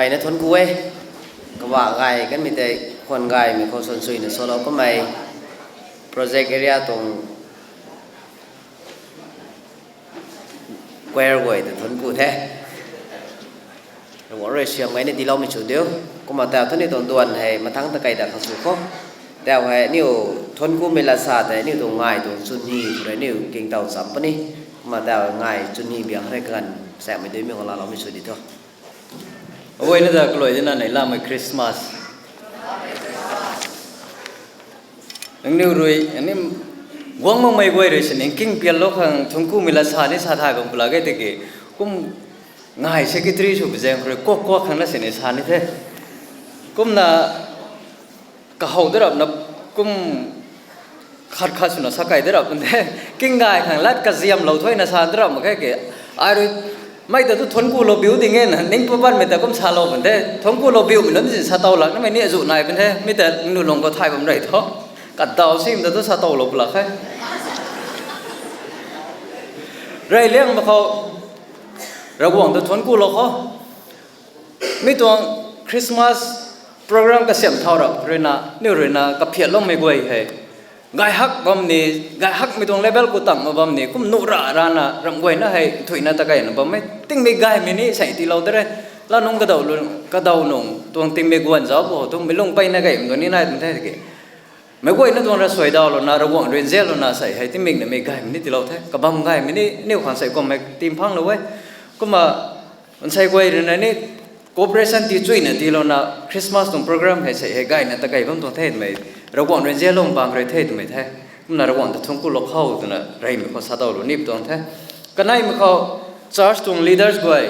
Ai na thuanc ku e. Kaba gay kanmei tei khwan gaymei khou suan suina salou kamei project area tuang choir guay ta thuanc ku the. Ravguangc rui siam gayna tiiloumei sw diu. Kumna tau thu ni tuang duan hei mathangc ta kei da khang sw kho. Tau hei niu thuanc kumei lat sa tei niu tuang ngai tuang chwnni khou rui niu kingtow cham puni. Kumna tau ngai chwnni biang rui kaganv saekmei duimei khou laaloumei sw di tho. Aguayna ta kaluai dina neihlamei Christmas. Nangniw rui ani guang makmei guay rui sini kingpianlou khang thuanc kumei lat sa ni sa thay bam pula ge tiki kum ngai secretary sw pui zaeng khou rui kuak kuak khang na sini sa ni the. Kumna kahow da rapna kum khat khat swna sa kei da rap pun the. Kinggay khang lat kaziamlou thuina sa da rap mak khe ke. Ai rui mei ta thu thuanc kulou biu ding e na ning papanmei ta kum salou pun the. Thuanc kulou biumei nunc si sa tow lak namei ni azuh nai pun the. Mi ta nangniw lung khou thay bam rei tho. Kadaw simei ta thu sa towlou pulak khe. Rey liangmei khou Ravguangc ta thuanc kulou kho. Mi tuang Christmas program kasiamh thau rap ruina niw ruina kaphiatloumei guay hei gay hak bam ni, gay hakmei tuang level khou tang mak bam ni kum nuh ra rana ramh guayna hei nthuihna ta keyna bammei tingmik gaymei ni sei tiilou de re. Lanungc kadaw lu- kadaw nung tuang tingmik guan zauc khou thu meic lung peyna gaymei tuang ni nai tuang the tiki meic guayna tuang rasuai dawlouna Ravguangc rui nzianlouna sei hei tingmik namei gaymei ni tiilou the. Kabam gaymei ni niw khang sei kummei timphanglou e. Kumna mansei guay ruina ni cooperation tii chuyna tiilouna Christmas tuang program hei sei hei gayna ta key bam tuang the twmei Ravguangc rui nzianlou bang rui the twmei the. Kumna Ravguangc ta thuanc kulou khou twna reymei khou sa towlou nip tuang the. Kaneimei khou church tuang leaders guay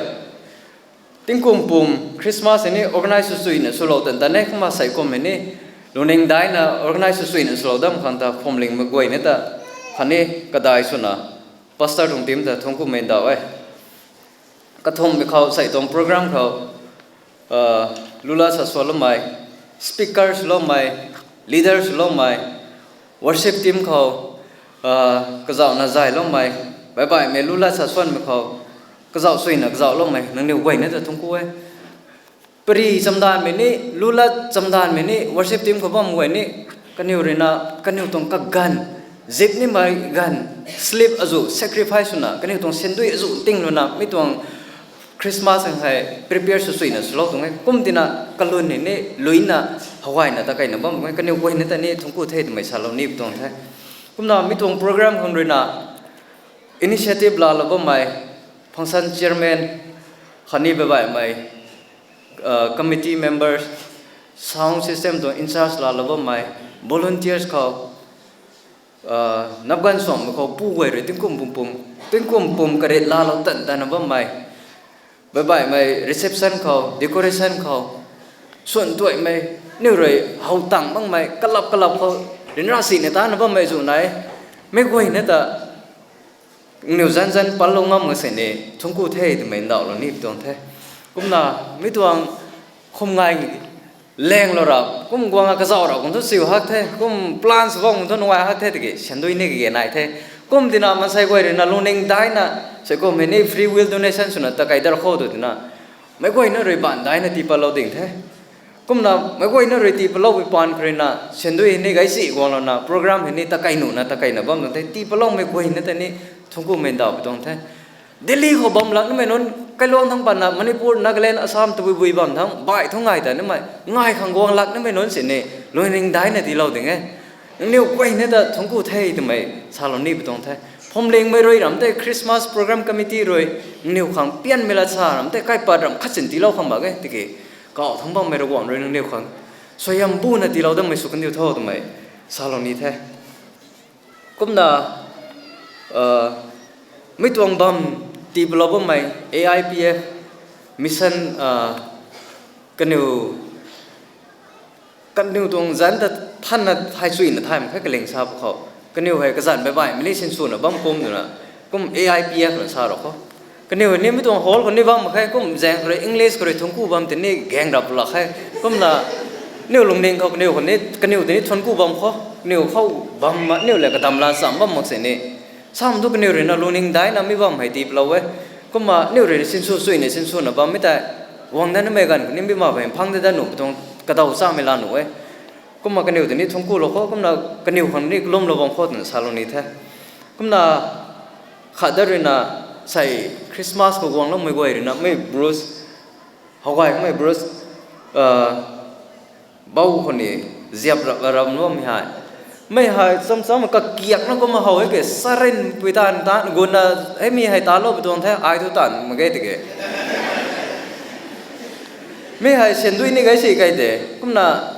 tingkum pum Christmas hei ni organize sw chuyna swlou tan tan e. Kumna sei kummei ni lungning daina organize sw chuyna swlou dam khang ta phuamlingmei guay ni ta khatni kadai swna pastor tuang team ta thuanc kumei ndauh e. Kathumhmei khou sei tuang program khou lula sa swloumei, speakers loumei, leaders loumei, worship team khou kazauhna zayloumei, baihbaihmei lula sa swanmei khou kazauh suina kazauhloumei nangniw guayna ta thuanc ku e. Pari chamdanvmei ni, lula chamdanvmei ni worship team khou bam guay ni kaniw ruina kaniw tuang kaganv, zip nimei ganv, sleep azuh sacrifice swna kaniw tuang sandui azuh nting luna mi tuang Christmas hei prepare sw chuyna swlou tuang e. Kum tina kalun ni ni luina hawayna ta keyna bam tuang e. Kaniw guayna ta ni thuanc ku the twmei salou nip tuang the. Kumna mi tuang program khang ruina initiative laalou bammei function chairman khatni baihbaihmei committee members, sound system tuang in charge laalou bammei volunteers khou napganv suangmei khou pu guay rui tingkum pum pum, tingkum pum karit laalou tan tana bammei baihbaihmei reception khou, decoration khou swan tuaimei, niw rui how tang makmei kalap kalap khou ryanra sina tana bammei zu nai. Meic guayna ta niw zanc zanc panlou ngam ka sini thuanc ku the twmei ndauhlou nip tuang the. Kumna mi tuang khum ngai lenglou rap kum guang a kazauh rap khang thu siu hak the, kum plan sw bam khang thu nungai hak the tiki sandui ni kage nai the. Kum tina mansei guay ruina lungning daina sei kummei ni free will donation swna ta kei dar khou tu tina meic guayna rui baanv daina tii patlou ding the. Kumna meic guayna rui tii patlou pui paan khou ruina sandui ni gaysi guanglouna program hei ni ta kei nuhna ta keyna bam tuang the. Tii patloumei guayna ta ni thuanc kumei ndauh pui tuang the. Delhi khou bam lak namei nunc, kailuang thangc patna Manipur, Nagaland, Assam tabui bui bam thangc baih thu ngai ta namei ngai khang guang lak namei nunc sini lungning daina tiilou ding e. Nangniw guayna ta thuanc ku the twmei salou nip tuang the. Phuamlingmei rui ram tei Christmas program committee rui nangniw khang pianmei lat sa ram tei kaipat ram khat sin tiilou khang bak e tiki kau thangc bammei Ravguangc rui nangniw khang suaihiam buna tiilou dammei sw kandiu tho twmei salou ni the. Kumna mi tuang bam tii patlou bammei A I P F mission kaniw kaniw tuang zanc ta thanna thay chuyna thay mak khe kaling sa pwkhou. Kaniw hei kazanc baihbaihmei ni sinswna bam kum twna kum A I P F na sa rau khou. Kaniw ni mi tuang hall khou ni bam mak khe kum zaeng khou rui English khou rui thuanc ku bam tini gaeng rap lak khe. Kumna niw lungning khou kaniw khou ni kaniw tini thuanc ku bam khou. Kaniw khou bam ma niw le kadam la cham bam mak sini sam thu kaniw ruina lungning daina mi bam hei tii patlou e. Kumna niw rui sinsw chuyna sinswna bammei tei guang dat nimei ganv khou ni mi ma phang de dat nuh pi tuang kadaw chamei la nuh e. Kumna kaniw tei ni thuanc ku lou khou, kumna kaniw khang ni kalumlou bam khou twna salou ni the. Kumna khat dat ruina sei Christmas khou guangloumei guay ruina mei Bruce, how gay mei Bruce, bau khou ni ziap rap ram lou mi hei. Mei hei cham cham kakiakna kumna how e ke sarin pui tan tan guna, hei mi hei talou pi tuang the, ai thu tan mak ge tiki. Mi hei syan dui ni gay si kai de, kumna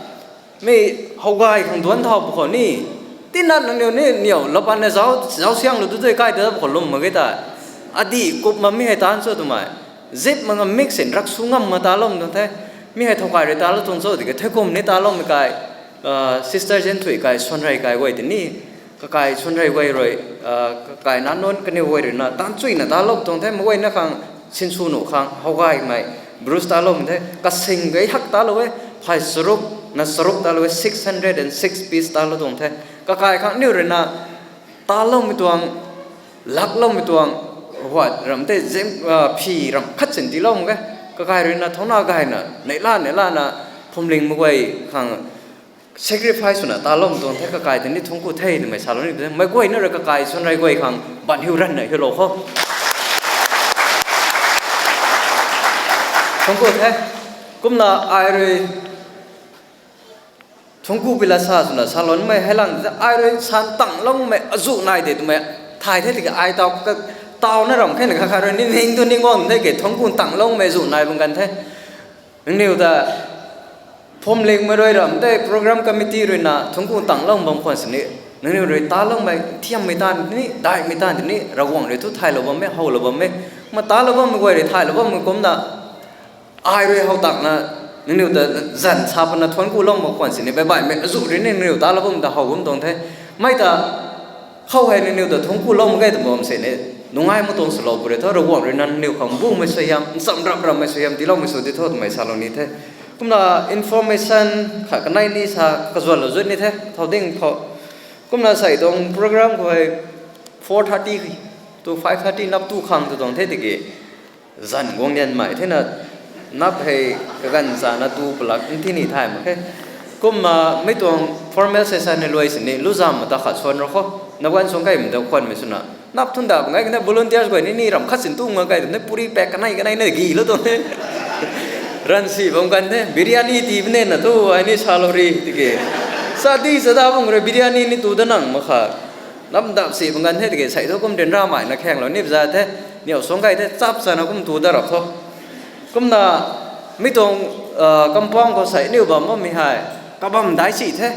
mi how gay khang duanc thau pw khou ni, tina nangniw ni niw lapan na zauc siang lou tu tei kai de pw khou lwm mak ge ta. Adih kup ma mi hei tan cho twmei. Zip ma ngam mik sin rak su ngam ma taloumei tuang the. Mi hei thow kai rui talou tuang cho tiki thei kum ni taloumei kai, sister Zenthui kai, Suanrei kai guay tei ni, kakai Suanrei guay rui, kakai nac nunc kaniw guay ruina taanchuina talou tuang the, mei guayna khang sinsw nuh khang how gaymei Bruce taloumei the, kasing gay hak talou e, phay charuk na charuk talou e, six hundred and six piece talou tuang the. Kakai khang niw ruina taloumei tuang, lakloumei tuang, huat ram tei zem, phi ram khat sin tiilou mak ge. Kakai ruina thauna gayna neihla neihlana phuamling mei guay khang sacrifice swna taloumei tuang the, kakai tei ni thuanc ku the twmei salou ni the. Mei guayna rui kakai Suanrei guay khang ban hiu ranna hiulou khou thuanc ku the. Kumna ai rui thuanc ku pi la sa swna salou nimei hei lang te ai rui san tangloumei azuh nai de twmei thay the tiki ai taw, taw na ram khe na kha kha rui ni ning tu ning guang the ke thuanc ku tangloumei azuh nai bam kan the. Nangniw ta phuamlingmei rui ram tei program committee ruina thuanc ku tanglou bam khwan sini, nangniw rui taloumei thiammei tan tini, daihmei tan tini, Ravguangc rui thu thaylou bammei, howlou bammei, ma talou bammei guay rui thaylou bammei kumna ai rui how takna nangniw ta zan sa pana thuanc kulou mak khwan sini, baihbaihmei azuh rui ni nangniw talou bam ta how bam tuang the. Mei ta khou hei nangniw ta thuanc kulou mak ge tw bam sini, nungai mak tuang swlou pw rui tho, Ravguangc rui nangniw khang bumei suaihiam, ncham rap rammei suaihiam tiiloumei sw di tho twmei salou ni the. Kumna information khat kanei ni sa kazuanlou zut ni the thau ding khou. Kumna sei tuang program khou hei four thirty to five thirty nap tu khang tw tuang the tiki, zan guang nianmei thena nap hei kaganv chana tu palak nthi ni thay mak khe. Kumna mei tuang formal session ni luai sini luzam ma ta khat suan ra khou, na guan suang kaimei ta khwanmei swna nap thun da ngai kana volunteers guay ni ni ram khat sin tu nga kai twna puri pack kanei kanei na gilou tuang the. Ransi bam kan the, biryani tii bam ne na thu ai ni salou ri tiki, sadi sada bam rui biryani ni tu da nang mak kha. Lam dap si bam kan the tiki sei thu kum ryanramei na khaenglou ni za the, niw suang kai the chap chana kum tu da rap tho. Kumna mei tuang compound khou sei niw bam bammei hei kabam daic si the.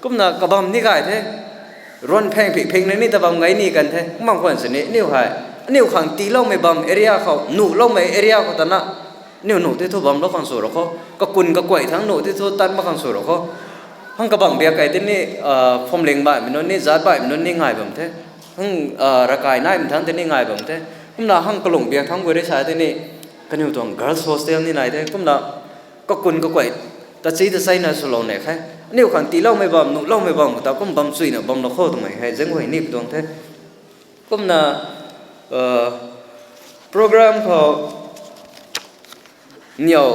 Kumna kabam ni gay the, ruan pheng phik phing na ni ta bam gay ni kan the. Kumna khwan sini niw hei, aniw khang tiiloumei bam area khou, nuhloumei area khou tana niw nuh ti thu bamlou khang sw ra khou, kakun kakuay thangc nuh ti thu tan mak khang sw ra khou, hang kabang biak kai tini, phuamling baihmei nunc ni, zaatc baihmei nunc ni ngai bam the. Hang rakai naimei thangc tini ngai bam the. Kumna hang kalung biak thangc guay rui sa tini, kaniw tuang girls hostel ni nai the. Kumna kakun kakuay tachi tacheina swlou ne khe. Aniw khang tiiloumei bam, nuhloumei bam khou ta kum bam chuyna bamlou khou twmei hei zaeng guay ni pi tuang the. Kumna program khou niw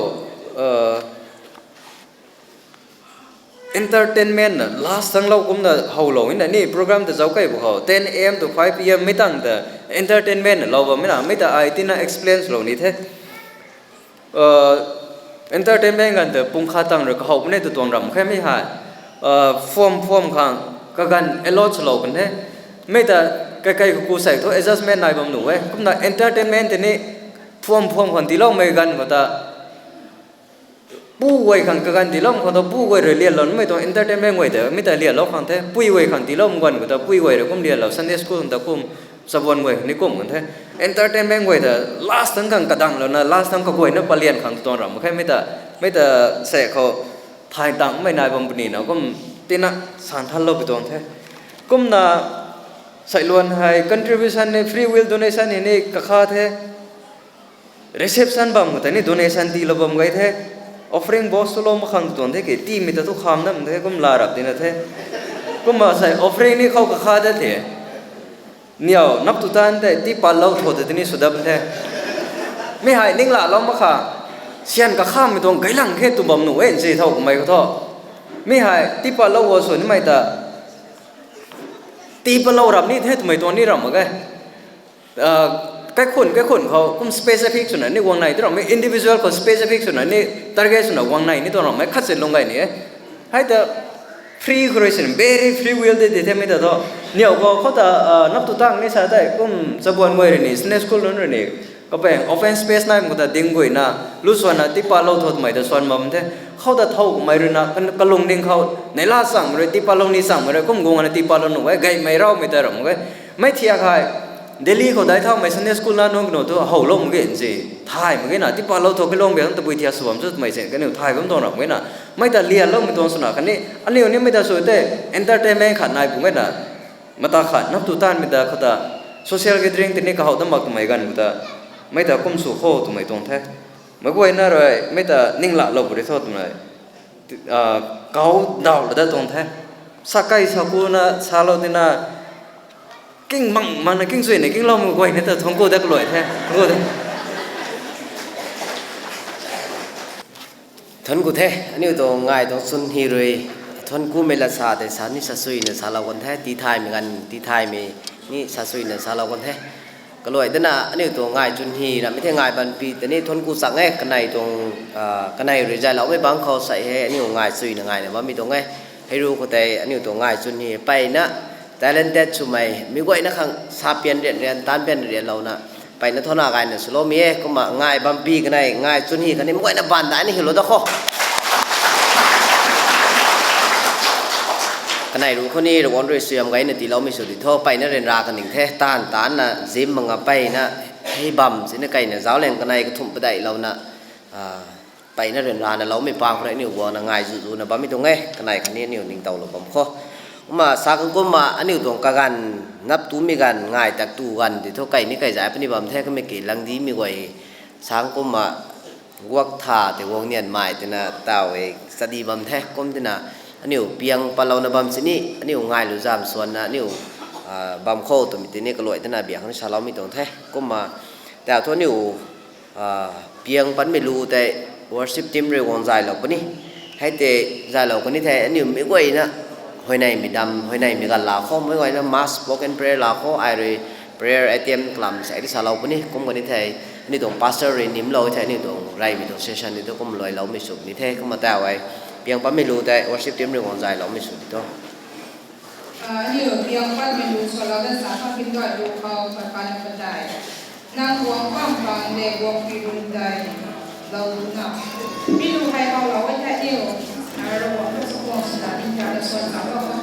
entertainment na last thanglou kumna howlou na ni program ta zauc kai bu khou ten a.m. to five p.m. mei tang ta entertainment na lou bammei na mei ta ai tina explain swlou ni the. Entertainment ganv ta pung khat tang rui kahow puni tw tuang ram khe mei hei, phuam phuam khang kaganv allot swlou kan the. Mei ta kaikai kaku sei thu adjustment nai bam nuh e. Kumna entertainment tini phuam phuam khang tiiloumei ganv khou ta pu guay khang kaganv tiiloumei khou ta pu guay rui lianlou nimei tuang entertainment guay ta mei ta lianlou khang the. Pui guay khang tiiloumei ganv khou ta pui guay rui kum lianlou, Sunday school ta kum, chabuan guay ni kum kan the. Entertainment guay ta last tang khang kadanglouna last tang kaguayna palian khang tuang ram khe mei ta, mei ta se khou thay tangmei nai bam puni na kum tina san thanlou pi tuang the. Kumna sailuan hei contribution ni free will donation hei ni kakha the. Reception bam khou tei ni donation tiilou bam gay the. Offering box swlou mak khang tuang the ki timei ta thu kham nam the kum la rap tina the. Kumna sei offering ni khou kakha de the. Niw nap tu tan tei tii patlou tho tei tini sw dam the. Mi hei ning laalou mak kha. Syan kakhamei tuang gailang khe tw bam nuh e nsi thow kamei khou thu. Mi hei tiipatlou o sw nimei ta. Tiipatlou rap ni the twmei tuang ni ram mak ge. Kaikhun, kaikhun khou kum specific swna ni guang nei tu rammei, individual khou specific swna ni target swna guang nei ni tuang rammei khat se lung gay ni e. Hei ta free khou rui sin, very free will de de themei ta thu. Niw khou khou ta, nap tu tang ni sa tei kum chabuan guay rui ni, Sunday school nunc rui ni, kapeng open space naimei khou ta ding guayna, lu swanna tiipatlou tho twmei ta swan bam the. Khou ta thow kamei ruina, kalung ding khou, neihla changmei rui, tiipatlou ni changmei rui, kum guangna tiipatlou nuh e, gaymei raumei ta ram mak ge. Mei thiak hei, Delhi khou dai thaumei Sunday school na nunc kanu thu howlou mak ge nsi. Thay mak ge na, tiipatlou tho kilung biang tabui thiak sw bam chu twmei sin, kaniw thay bam tuang ram mak ge na. Mei ta lianloumei tuang swna khatni, aniw ni mei ta sw tei entertainment khat nai pung e na. Mata khat nap tu tanmei ta khou ta social gathering tini kahow dat mak twmei ganv khou ta, mei ta kum sw kho twmei tuang the. Meic guayna rui mei ta ninglahlou puni tho twmei, kau daw la dat tuang the. Sa kai sa kuna salou tina, king mang mana king suina kingloumei guayna ta thuanc ku dat kaluai the. Thuanc ku the, aniu tuang ngai tuang chwn hi rui, thuanc kumei lat sa tei sa ni sasuina salou kan the, tithaymei ganv tithaymei ni sasuina salou kan the. Kaluai dana aniu tuang ngai chwn hi rammei the, ngai banpi tei ni thuanc ku chang e, kanei tuang, kanei rui zayloumei bangc khou sei hei aniu ngai chuna ngaina bammei tuang e. Hei ru khou tei aniu tuang ngai chwn hi mpeyna talented swmei, mi guayna khang sa pian rian rian, taanc pian rianlouna, mpeyna thauna gayna swloumei e. Kumna ngai banpi kanei ngai chwn hi khatni mi guayna baanv daina hilou da kho. Kanei ru khou ni Ravguangc rui suaihiam gayna tiiloumei sw di tho, mpeyna ryanra kaning the, taanv taancna zim manga mpeyna, hei bam sini keyna zaucliang kanei kathumh padeihlouna, mpeyna ryanrana loumei pang khou rui aniu guangna ngai zu zuna bammei tuang e, kanei khatni aniu ningtowlou bam kho. Kumna sa khang kumna aniu tuang kaganv, nap tumei ganv, ngai tak tu ganv tei thu kei ni kei zay puni bam the, kamei ki langdimei guay sa khang kumna guak tha tei guang nianmei tina taw e study bam the, kum tina aniu piang patlouna bam sini, aniu ngai lu zam swanna aniu bam kho twmei tini kaluai dana biak khou ni saloumei tuang the. Kumna ta thu aniu piang patmei lu tei worship team rui guang zaylou puni. Hei tei zaylou kani thei aniu mi guayna huayneymei dam, huayneymei ganv la khou, mi guayna mass spoken prayer la khou, ai rui prayer item kalam sei di salou puni. Kum kani thei aniu tuang pastor rui nimlou thei aniu tuang reymei tuang session ni thu kum luailoumei sw puni the. Kumna ta e, piang patmei lu tei worship team rui guang zayloumei sw di tho. Aniu piang patmei lu swlou dat sa khang kin gay lu khou kakan padeih. Nang guang pam pang de guang pi run dai lou na. Mi lu hei howlou e thei aniu Ravguangc khou chakhwang swna ning ta na swan salou kho.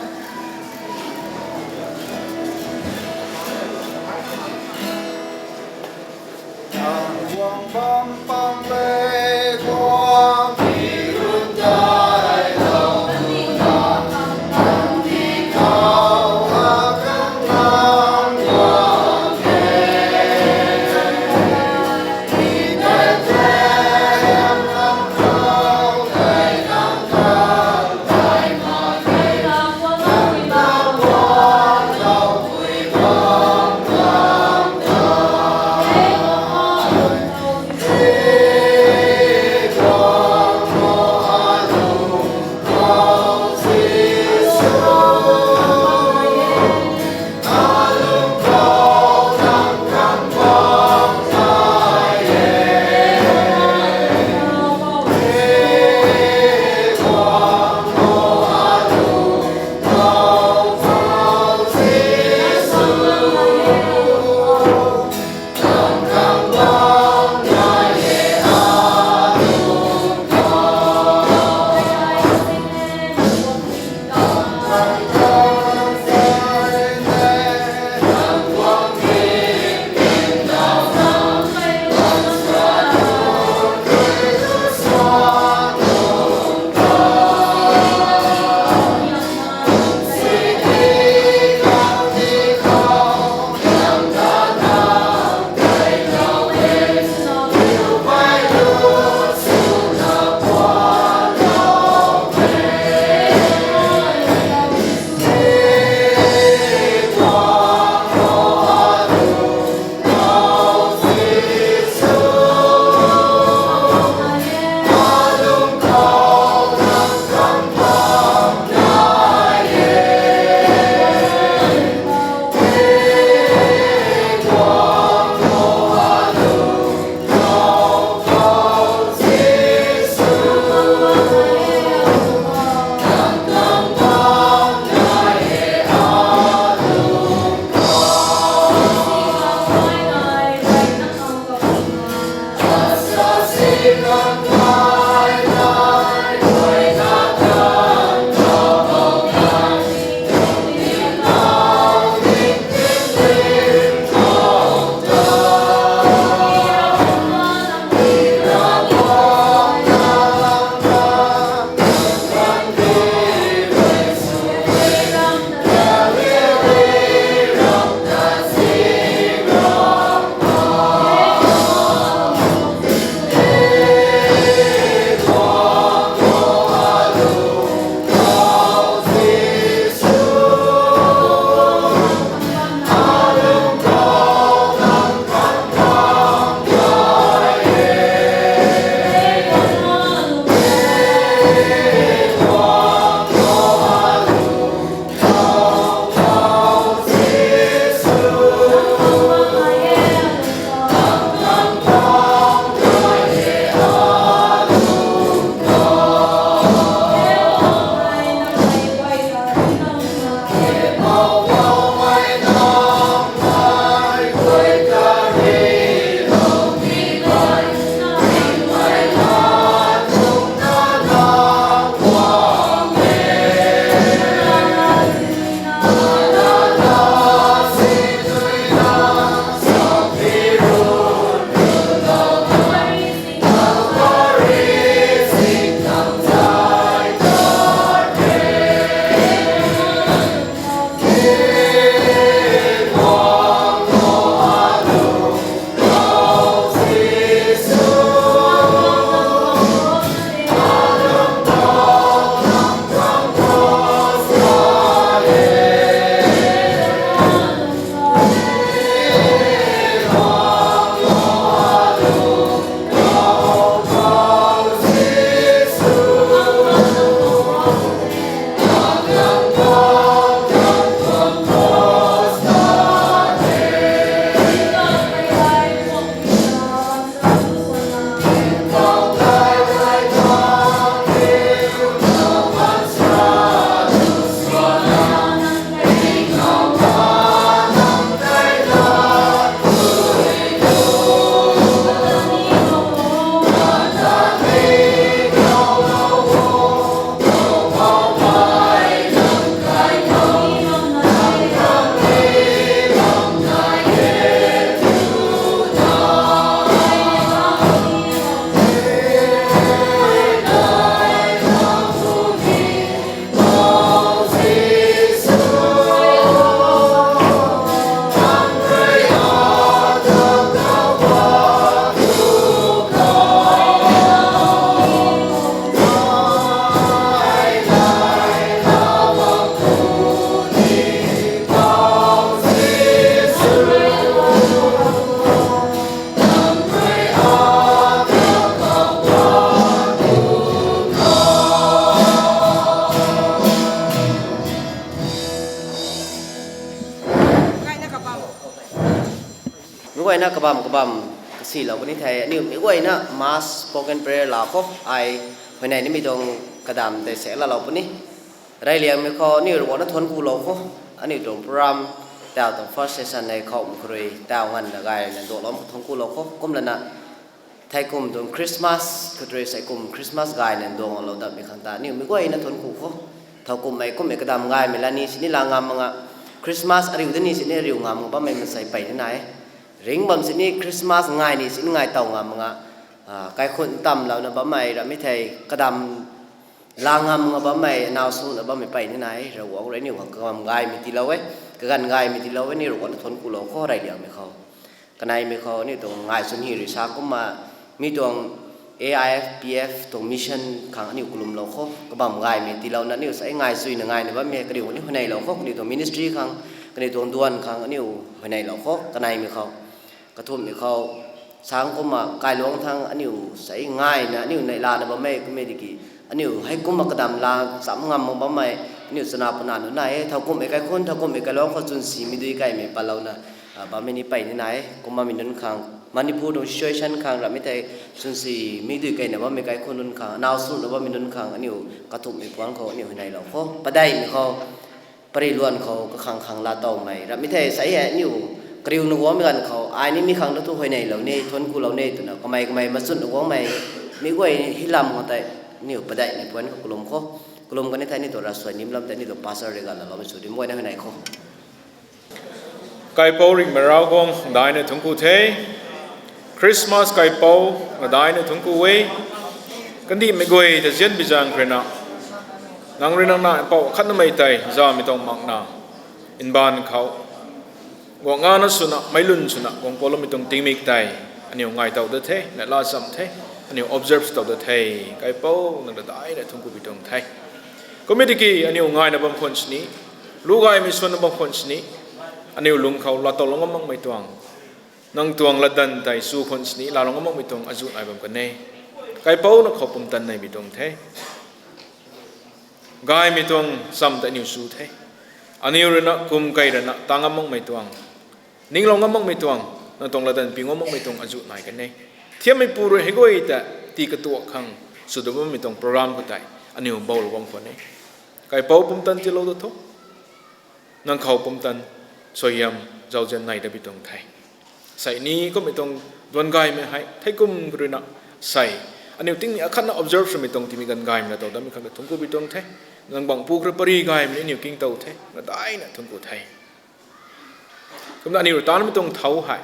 Mi guayna kabam kabam kasilou puni the, aniu mi guayna mass spoken prayer la khou ai huayney nimei tuang kadam tei se laalou puni. Reyliangmei khou aniu Ravguangc na thuanc kulou khou, aniu tuang program tau tuang first session nei khou mkhrui tau nganvna gayna duaklou khou thuanc kulou khou, kumlana thei kum tuang Christmas khou rui sei kum Christmas gayna duaklou datmei khang ta aniu mi guayna thuanc ku khou, thowkumhmei kummei kadam gaymei la ni sini la ngam mak nga, Christmas ariu da ni sini ariu ngam mak bammei mansei pey ni nai e. Ringc bam sini Christmas ngai ni sini ngai tow ngam mak nga, kaikhun tamlouna bammei ramhmei thei kadam la ngam mak nga bammei, anaw suna bammei pey ni nai e. Ravguangc rui aniu khang kabam gaymei tiilou e, kaganv gaymei tiilou e, aniu Ravguangc na thuanc kulou khou reyliangmei khou. Kaneimei khou aniu tuang ngai swn hi rui sa kumna, mi tuang A I F P F tuang mission khang aniu kalumlou khou kabam gaymei tiilouna aniu sei ngai suina ngaina bammei kaniw aniu huayneylou khou, kaniw tuang ministry khang, kaniw tuang duan khang aniu huayneylou khou kaneimei khou. Kathumhmei khou, sang kumna kailuangc thang aniu sei ngaina aniu neihlana bammei kummei tiki, aniu hei kumna kadam la cham ngam mak bammei, aniu chana puna nunc nai e. Thowkumhmei kaikhun, thowkumhmei kailuangc khou chwnsimei dui kaimei patlouna bammei ni pey ni nai e. Kumna mi nunc khang, Manipur tuang situation khang ramhmei thei chwnsimei dui kaina bammei kaikhun nunc khang, anaw suna bammei nunc khang aniu kathumhmei puangc khou aniu huayneylou khou, padeihmei khou, pary luan khou kakhang khang laatowmei ramhmei thei sei hei aniu kariuna guangmei ganv khou ai ni mi khang ta thu huayneylou ni, thuanc kulou ni twna kamei kamei machunna guangmei mi guay hilam khou tei aniu padeihmei puangc khou kalum khou, kalum kani thei aniu tuang ravsuai nim lam tei aniu tuang pastor rui ganv laloumei sw di, mi guayna huayney khou. Kaipouc Ringhmei Ravguangc, daina thuanc ku the. Christmas Kaipouc, daina thuanc ku e. Kandihmei guay ta nzianbi zaeng khou rui na, nang rui nang na mpouh khatnamei tei zamei tuang makna, mbaanv khou guang ngana swna, meic lwn swna guang paloumei tuang tingmik tei aniu ngai tow da the, neihla cham the, aniu observe tow da the. Kaipouc nang ta daina thuanc ku pi tuang the. Kumna tiki aniu ngaina bam khwan sini, lu gaymei swanna bam khwan sini, aniu lung khou laatowlou ngam makmei tuang, nang tuang latdanv tei chu khwan sini laalou ngam makmei tuang azuh nai bam kan e. Kaipouc na khou pumtan nei pi tuang the. Gaymei tuang cham ta aniu chu the. Aniu rui na kum kei rui na ta ngam makmei tuang, ninglou ngam makmei tuang, nang tuang latdanv pi ngam makmei tuang azuh nai kan e. Thiammeipu rui hei guay ta tii katuak khang sw da bammei tuang program khou tei aniu boulou bam khwan e. Kaipouc pumtan tiilou da tho. Nang khou pumtan, suaihiam, zauzian nei da pi tuang the. Sei ni kummei tuang duan gaymei hei thei kum khou rui na, sei aniu tingmik akhatna observe swmei tuang tingmik ganv gaymei na tow datmei khang ta thuanc ku pi tuang the. Nang bangc pu khou rui pary gaymei ni aniu king tow the, na daina thuanc ku the. Kumna aniu rui tanmei tuang thau hei,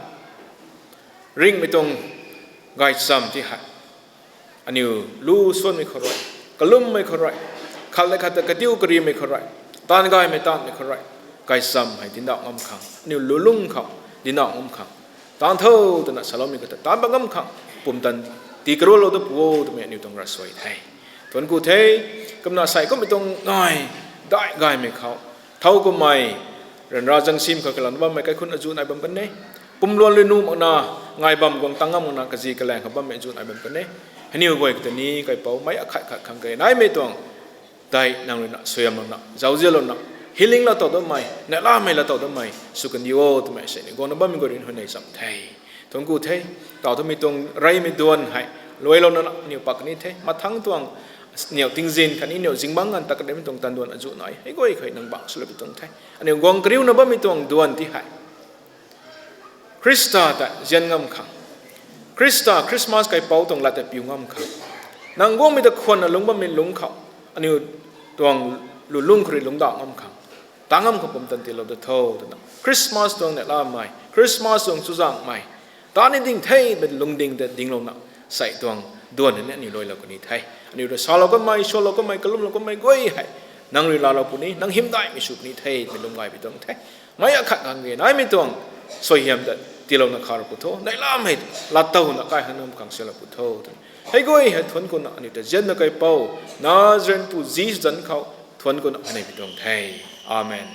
ringhmei tuang gaychamv ti hei, aniu lu swanmei khou rui, kalummei khou rui, khat le khat ta katiu karimei khou rui, taanv gaymei taanmei khou rui, gaychamv hei dindauh ngam khang, aniu lulung khou dindauh ngam khang, taanv tho twna saloumei khou ta taanv pat ngam khang, pumtan tii karualou da pu o twmei aniu tuang ravsuai the. Thuanc ku the. Kumna sei kummei tuang ngai, dai gaymei khou, thau kummei, ryanra zangsim khou kalam bammei kaikhun azuh nai bam kan e. Pumluan lui nuh makna, ngai bam guang tang ngam makna kazi kalaeng khou bammei azuh nai bam kan e. Hei aniu guay khou ta ni Kaipouc meic akhat khat khang kei naimei tuang, dai nang rui na suaihiamlouna, zauzianlouna, healing laa tow dammei, neihlamei laa tow dammei sw kandi o twmei sei ni guangna bammei guay rui huayney cham the. Thuanc ku the. Taw twmei tuang reymei duan hei luailouna aniu pak ni the. Mathangc tuang niw tingzin khatni niw zingbangc ganv ta kadimei tuang tanduan azuh nai hei guay khou nang bangc swlou pi tuang the. Aniu guang kariuna bammei tuang duan ti hei Khrista ta nzian ngam khang, Khrista, Christmas Kaipouc tuang lat ta piu ngam khang, nang guangmei ta khwanna lungc bammei lungc khou, aniu tuang lulung khou rui lungcdauh ngam khang, ta ngam khang pumtan tiilou da tho twna Christmas tuang neihlamei, Christmas tuang chuzaenghmei, ta ni ding the twmei lungding ta dinglouna, sei tuang duan ni aniu luailou kan ni the. Aniu rui salou kanmei, salou kanmei, kalumlou kanmei guay hei nang rui laalou puni, nang hymdaihmei sw puni the twmei lwm gay pi tuang the. Meic akhat khang kei naimei tuang suaihiam ta tiilouna kharou pu tho, neihlamei laatowna kai hang nam khang salou pu tho twna hei guay hei thuanc kuna aniu ta nzianna Kaipouc, Nazarenpu Jisu zanc khou thuanc kuna huayney pi tuang the. Amen.